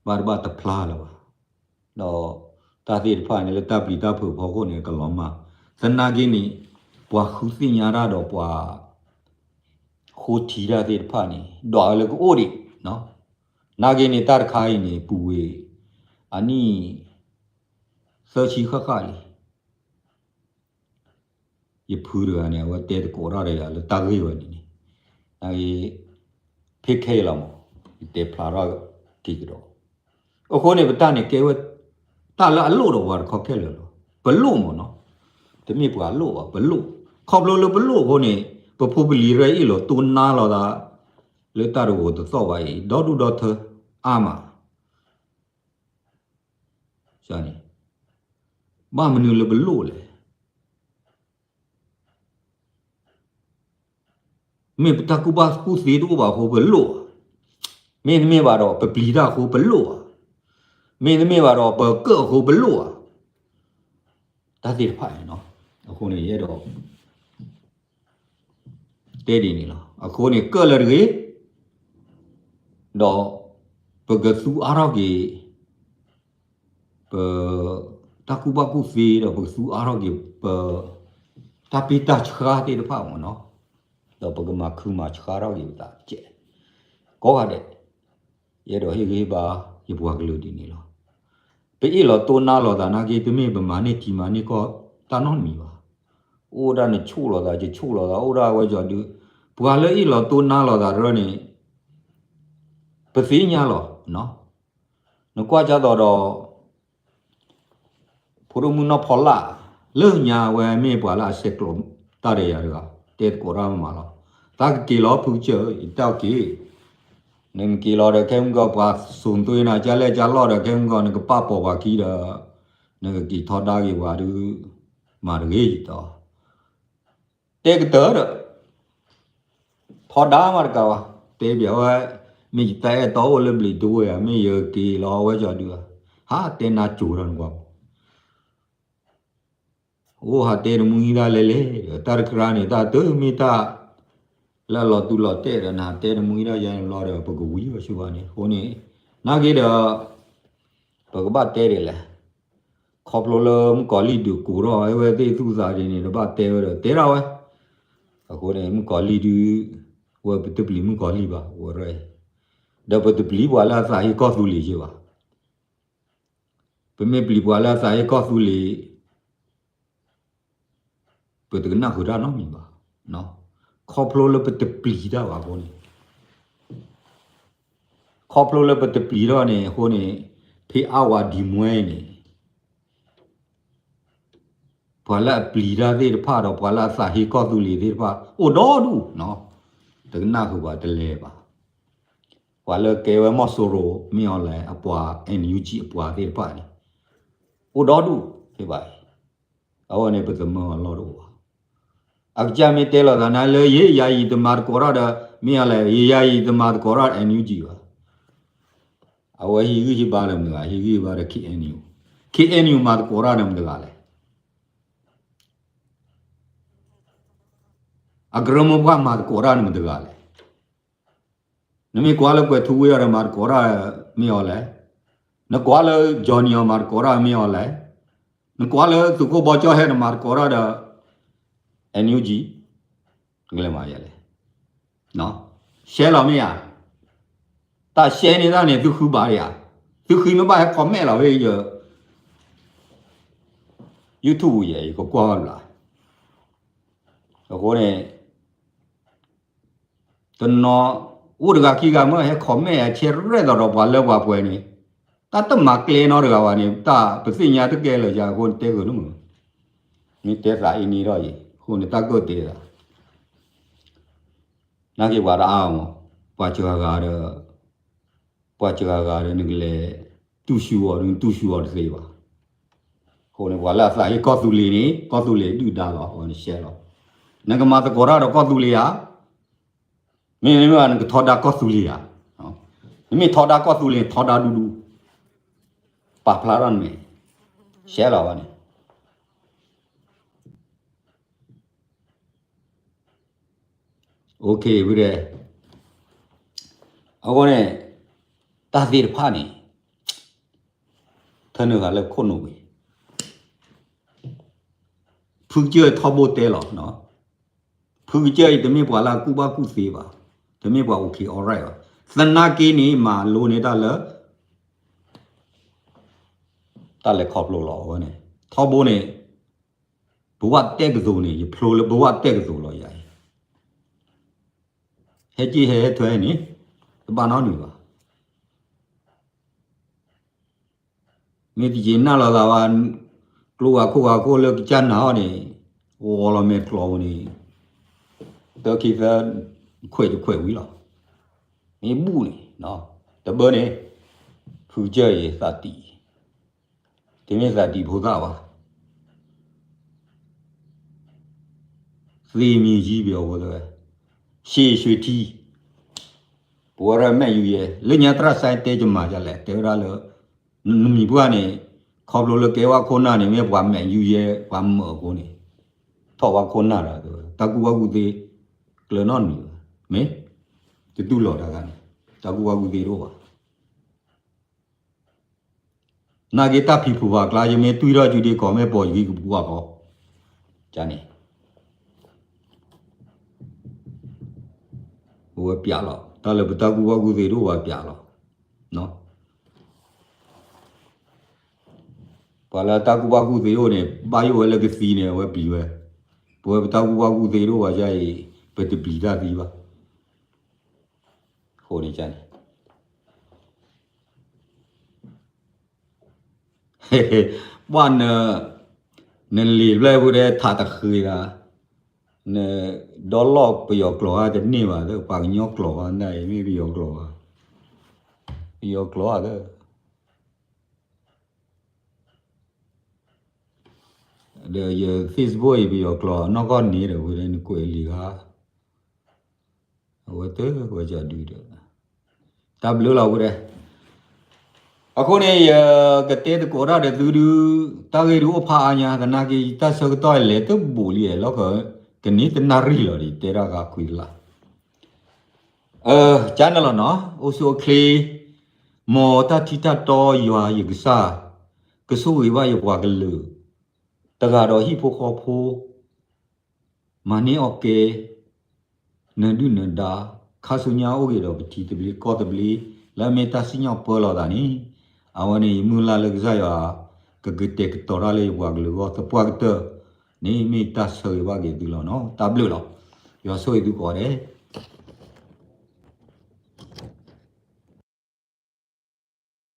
ဘၣ်တဘၣ်တဖျါလၢၤဘၣ်. ဒီးတၢ်သ့ၣ်တဖၣ်န့ၣ် လၢတၢ်ပျံၤတၢ်ဖုးဖီခိၣ်န့ၣ် ကလီၤမၢ် သနာ်က့န့ၣ် ပှၤဃုသ့ၣ်ညါတၢ်ဒီးပှၤ ဃိထံတၢ်သ့ၣ်တဖၣ်န့ၣ် ဒွးဝဲလၢကအိၣ်ဒံး နာ်က့န့ၣ် တၢ်တခါအံၤန့ၣ် ပူၤဝံၤ အနံၣ် သၢဆံဃၣ်ဃၣ်လံ ယဖုတဂၤန့ၣ် အဝဲတဲသကိးတၢ်ဒီးယၤလၢတၢ်ဂ့ၢ်ဝဲန့ၣ်န့ၣ် နာ်က့ ဖဲခဲအံၤလီၤမး ယတဲဖျါထီၣ်က့ၤကဒီး အဃိန့ၣ် ပတၢ်န့ၣ်ကဲဝဲ တၢ်လၢအလိၣ်ဒီးပှၤတခီခဲလၢာ်လီၤ. ပလိၣ်မးနီၤ တမ့ၢ်ပှၤလိၣ်ဘၣ် ပလိၣ် ခီဖျိလၢပလိၣ်အဃိန့ၣ် ပဖိပလံၤရဲအ့ၣ်လိာ်တိနါလိာ်သး လၢတၢ်တဂိာ်တသီၣ်ဘၣ်အံၤ ဒီဒူၣ်ဒီထၢ အါမး န့ၣ် ဘၣ်မနုၤလၢပလိၣ်လဲၣ်. မ့ၢ်ပတၢ်ကူၣ်ဘၣ်ကူၣ်သ့တအိၣ်ဘၣ်အဃိပလိၣ်ဧါ. မ့တမ့ၢ်ဘၣ်ဒီး ပပျံၤတၢ်အဃိပလိၣ်ဧါ. မ့တမ့ၢ်ဘၣ်ဒီး ပကၢၣ်အဃိပလိၣ်ဧါ. တၢ်သ့ၣ်တဖၣ်န့ၣ်နီၤ အဃိန့ၣ် ယအဲၣ်ဒိး တဲဒ်န့ၣ်လီၤ. အဃိန့ၣ် ကၢၣ်လၢတဂ့ၤ, ဒီး ပကသူအါထီၣ်က့ၤ ပ တၢ်ကူၣ်ဘၣ်ကူၣ်သ့ဒီး ပကသူအါထီၣ်က့ၤ ပ တၢ်ပ့ၢ်တၢ်ဆှါသ့ၣ်တဖၣ်မ့ၢ်နီၤ, ဒီးပကမၤခုမၤဆှါထီၣ်က့ၤပသးကဲး ကိးဂၤဒဲး, ယအဲၣ်ဒိးဟ့ၣ်ဂံၢ်ဟ့ၣ်ဘါ ယပှၤကလုာ်ဒ်န့ၣ်လီၤ. ပအ့ၣ်လီၤတိၢ်နါလိာ်သးနာ်က့ တမ့ၢ်ပမၤန့ၢ်ထံမၤန့ၢ်ကီၢ်တၢ်နီတမံၤဘၣ်. အိၣ်ဒၣ်နဆိၣ်လိာ်သး ယဆိၣ်လိာ်သး အိၣ်ဒၣ်ဝဲကီၤဒုး, ပှၤလၢအ့ၣ်လီၤတိၢ်နါလိာ်သးတရၢန့ၣ် ပသ့ၣ်ညါလီၤ. နကွၢ်ကၢ်သိးဒီး ဖိဒိၣ်မုၣ်နီၢ်ဖီလာ် လၢညါဝဲမ့ၢ်ပှၤလၢအဆဲးကျိးတၢ်ဒီးယၤတဂၤ တဲသကိးတၢ်မးလီၤ. သးကက့ၤလီၤဖုကစၢၢ် ယတဲအီၤက့ၤ, နကက့ၤလီၤဒီး ခဲမုၢ်ဂီၤပှၤစိာ်သွ့နၤ ကၢ်လဲၢ်ကၢ်လီၢ်ဒီး ခဲမုၢ်ဂီၤနကပာ်ပိာ်ပှၤခံဒီး နကက့ၤထီဒါက့ၤပှၤဒုး မၤတဂ့ၤယတဲအီၤ တဲကတၢၢ်ဒီး ထီဒါမးတကးဘၣ်, တဲဘၣ်ဝဲ, မ့ၢ်ယတၢ်အဲၣ်တီအိၣ်လၢဘျံးဒိဝဲဧါ, မ့ၢ်ယက့ၤလီၤအဝဲကီၤဒုးဧါ, ဟးတဲနၤကိၤဒီးနကွၢ်, အိၣ်ဟးတဲနမူဟံးဒၣ်လဲၣ်လဲၣ်, တၢ်တခါန့ၣ် တၢ်တမ့ၢ်တၢ် လၢအလီၤတူၢ်လီၤတဲာ်ဒီး နဟးတဲနမူဟံးဒၣ်ယါန့ၣ်လီၤဒီး ပကဝံၤဝဲဆူဝဲန့ၣ်, အဃိန့ၣ် နာ်က့ဒီး ပကဘၣ်တဲဒ်လဲၣ် ခီဖျိလၢမုၣ်ကီၤလံၢ်ဒုးကိးထီၣ် အဝဲသ့ၣ်သူၣ်သးဒ်န့ၣ် တဘၣ်တဲဝဲဒီးတဲဒၣ်ဝဲ, အဃိန့ၣ် မုၣ်ကီၤလံၢ်ဒုး ဝဲပတပျံၤမုၣ်ကီၤလံၢ်ဘၣ် ဝဲရဲ, ဒီးပတပျံၤပှၤလၢအသးဟ့ကီၢ်သူလ့ၤယဲဘၣ်, ပမ့ၢ်ပျံၤပှၤလၢအသးဟ့ကီၢ်သူလ့ၤ ပတကနၣ်ဃုာ်တၢ်နီတမံၤဘၣ်, ခီဖျိလၢပတပျံၤတၢ်ဘၣ်အဃိန့ၣ်, ခီဖျိလၢပတပျံၤထီၣ်န့ၣ်အဃိန့ၣ်, ဖဲအါဝၤဒံမွဲန့ၣ် ပှၤလၢအပျံၤတၢ်သ့ၣ်တဖၣ်ဒီး ပှၤလၢအသးဟ့ကီၢ်သူလ့ၤသ့ၣ်တဖၣ် အိၣ်ဒီဒူၣ်, တကနၣ်ဃုာ်ပှၤတလဲၤဘၣ်, ပှၤလၢကဲဝဲမီၢ်စိရိၤ မ့ၢ်အီၤလဲၣ် အပှၤ NUG အပှၤသ့ၣ်တဖၣ်န့ၣ် အိၣ်ဒီဒူၣ်, ဖဲဘၣ်အံၤ, အဝဲန့ၣ်ပသမၢအလီၢ်တအိၣ်ဘၣ်, အကစၢ်မ့ၢ်တဲလိာ်သးနၤလၢယဲ ယၤအံၤတမၤသကိးတၢ်ဒီး မ့ၢ်အီၤလဲၣ် ယဲ ယၤအံၤတမၤသကိးတၢ် NUG ဘၣ်, အဝဲဟ့ၣ်ဂံၢ်ဟ့ၣ်ဘါဒီးမတၤတဂၤ ဟ့ၣ်ဂံၢ်ဟ့ၣ်ဘါဒီး KNU, KNU မၤသကိးတၢ်ဒီးမတၤတဂၤလဲၣ်, အကရၢမိၢ်ပှၢ်မၤသကိးတၢ်ဒီးမတၤတဂၤလဲၣ်, နမ့ၢ်ကွၢ်လၢကွဲၤထူဝ့အီၤဒီးမၤသကိးတၢ် မ့ၢ်အီၤလဲၣ်, နကွၢ်လၢ Johnny အီၤမၤသကိးတၢ် မ့ၢ်အီၤလဲၣ်, နကွၢ်လၢသုးခိၣ်ဘီကၠီဟဲဒီးမၤသကိးတၢ်ဒီး NUG, ကလဲၤမၤယဲလဲၣ်, ရှဲလီၤမ့ၢ်ဧါ, တၢ်ရှဲန့ၢ်တၢ်န့ၣ် သုဃုဘၣ်ဧါ, သုဃုမ့ၢ်ဘၣ်ဟဲ comment လီၤဖဲယ YouTube ယဲ ယကကွၢ်ဘၣ်ဘျး, အဃိန့ၣ် တနီၤ အိၣ်တဂၤခံဂၤမ့ၢ်ဟဲ comment အဆဲရဲၣ်သီးဒီးပှၤလၢပှၤပှဲၤန့ၣ်, တၢ်တမၤကျဲနီတဂၤဘၣ်န့ၣ် တၢ်ပသ့ၣ်ညါတကဲလၢၤယၤအဃိန့ၣ်တဲဂ့ၤန့ၣ်မ့ၢ်, မ့ၢ်တဲသးအံၤန့ၣ်ဒီးယံၤ အဃိန့ၣ်တၢ်ကၢၣ်တဲသး နာ်က့ပှၤတအါမး, ပှၤစှၤဂၤဒီး ပှၤစှၤဂၤဒီးနကလဲၤ တူၢ်ဆူၣ်အီၤ နတူၢ်ဆူၣ်အီၤတသ့ဘၣ်. အဃိန့ၣ် ပှၤလၢအသးဟ့ကီၢ်သူလ့ၤန့ၣ် ကီၢ်သူလ့ၤဒုၣ်ဒါလီၤ အဝဲနရှဲလီၤ. နကမၤသကိးတၢ်ဒီးကီၢ်သူလ့ၤဧါ, မ့မ့ၢ်နကထီဒါကီၢ်သူလ့ၤဧါ, နမ့ၢ်ထီဒါကီၢ်သူလ့ၤ ထီဒါဒူဒူ, ပာ်ဖျါထီၣ်နမဲာ်, ရှဲလီၤဝဲန့ၣ် ဝဲဒဲ, အဃိန့ၣ် တၢ်သ့ၣ်တဖၣ်န့ၣ် ထၢနုာ်ဃာ်လၢခိၣ်နူာ်ဝံၤ, ဖုကစၢၢ်ထီဘိတဲလီၤ, ဖုကစၢၢ်အံၤ တမ့ၢ်ပှၤလၢအကူၣ်ဘၣ်ကူၣ်သ့ဘၣ်, တမ့ၢ်ပှၤ okay alright ဘၣ်, သနာ်က့န့ၣ် မၤလိန့ၢ်တၢ်လၢ တၢ်လဲၤခီဖျိလီၤဝဲန့ၣ်, ထီဘိန့ၣ် ဘဝတဲကသိးန့ၣ် ယဖျိလၢဘဝတဲကသိးလီၤယၤအံၤ, ဟဲက့ၤဟဲဟဲထွဲန့ၣ် တဘၣ်နီတမံၤဘၣ်. မ့ၢ်တယံာ်နၢ်လိာ်သးဘၣ်, ကျိဝါခိၣ်ဝါခိၣ်လၢကစၢ်နၤအီၤန့ၣ် ဂီၤလီၤမဲာ်ကျိးပူၤန့ၣ် သၢခံသၢ ခွဲးတခွဲးဝံၤလီၤ. မ့ၢ်ဘူၣ်န့ၣ် တဘၣ်န့ၣ် ဖုကစၢၢ်အံၤသးတံၢ်, တမ့ၢ်သးတံၢ်ဖိသၣ်ဘၣ် သ့မံၤယံဘၣ်အဃိသတး, ရှ့ၣ်ရွှ့ၣ်ထံ, ပဝဲဒၣ်မဲာ်ယူၤယဲ, လၢညါသရၣ်စဲတဲကမၤဒ်လဲၣ်, တဲဝဲဒၣ်လၢ နမံၤပှၢ်န့ၣ် ခီဖျိလၢကဲဝဲခိၣ်နၢ်န့ၣ် မ့ၢ်ပှၤမဲာ်ယူၤယဲ ပှၤမၢအဃိန့ၣ်, ထီၣ်ဝဲခိၣ်နၢ်ဒီး တၢ်ကူၣ်ဘၣ်ကူၣ်သ့ ကျၢၤနီတမံၤဘၣ်, မ့ၢ် တတူၢ်လိာ်တၢ်ဂၤန့ၣ် တၢ်ကူၣ်ဘၣ်ကူၣ်သ့တအိၣ်ဘၣ်. နာ်က့တၢ်ဖံးဖုးပှၤကျါ ယမ့ၢ်တွံၢ်ထီၣ်ကၠူဒ့ကီး မ့ၢ်ပိာ်ယဂံၢ်ကပူၤအဂီၢ်, န့ၣ် အဝဲပျးလီၤ တၢ်လၢပတၢ်ကူၣ်ဘၣ်ကူၣ်သ့တအိၣ်ဘၣ်ပျးလီၤ. ပှၤလၢတၢ်ကူၣ်ဘၣ်ကူၣ်သ့အိၣ်န့ၣ် ဘၣ်ယိၣ်ဝဲလၢကသံန့ၣ် အဝဲပျံၤဝဲ, ပဝဲပတၢ်ကူၣ်ဘၣ်ကူၣ်သ့တအိၣ်ဘၣ်အံၤ ပတပျံၤတၢ်သံဘၣ်. အဃိန့ၣ် ပှၤန နလံာ်ဖျၢၣ်ဖိတဲထးတဃ့သး, န ဒီလီၢ်ပယီၤကျိာ်ဧါတန့ၢ်ဘၣ်သၢ ပှၤကညီကျိာ်ဧါ နမ့ၢ်ပယီၤကျိာ်ဧါ, ပယီၤကျိာ်ဧါသၢ ဒီးယ Facebook အံၤပယီၤကျိာ် နီၢ်ကီၢ်န့ၣ်ဒီး ဝဲဒၣ်နကွဲးလံာ်ဂၤ အဝဲတဝဲကဒုဒီး တၢ်ဘျုးလီၤဝဲဒၣ်. အဃိန့ၣ် ယကတဲသကိးတၢ်ဒီးသုဒုး တၢ်ဂ့ၢ်ဒုးအိၣ်ဖးအါညါ သနာ်က့ တၢ်ဆၢကတီၢ်လဲၤတဘူးလံလီၤ. ကန့ၢ်တနၣ်ရံၣ်လီၤဒီး တဲတၢ်ဂၤခွံတလါ ကန့ၣ်လီၤနီၤ အိၣ်ဆူၣ်အိၣ်ချ့ မ်တၢ်ထံတၢ်တီယွၤယကစၢ် ကဆိၣ်ဂ့ၤဘၣ်ယပှၤကလုာ် တဂၤဒီးဟံၣ်ဖိဃီဖိ မၤန့ၢ်အီၣ်ကဲ နဒုၣ်နဒါ ခါဆူညါအိၣ်က့ၤဒီးပထံသဘျ့ကီၢ်သဘျ့ လၢအမ့ၢ်တၢ်စံၣ်ညီၣ်ပၢလီၤသးန့ၣ် အဝဲန့ၣ် ယမုၢ်လၢ်လၢကစၢ်ယွၤ ကကတဲာ်ကတီၤတၢ်လၢယပှၤကလုာ်အဂီၢ်သပှၢ်ကတၢၢ်န့ၣ် မ့ၢ်တၢ်ဆၢဂ့ၤဘၣ်က့ၤသုလီၤနီၤ. တၢ်ဘျုးလီၤ. ယွၤဆိၣ်ဂ့ၤသုကိးဂၤဒဲး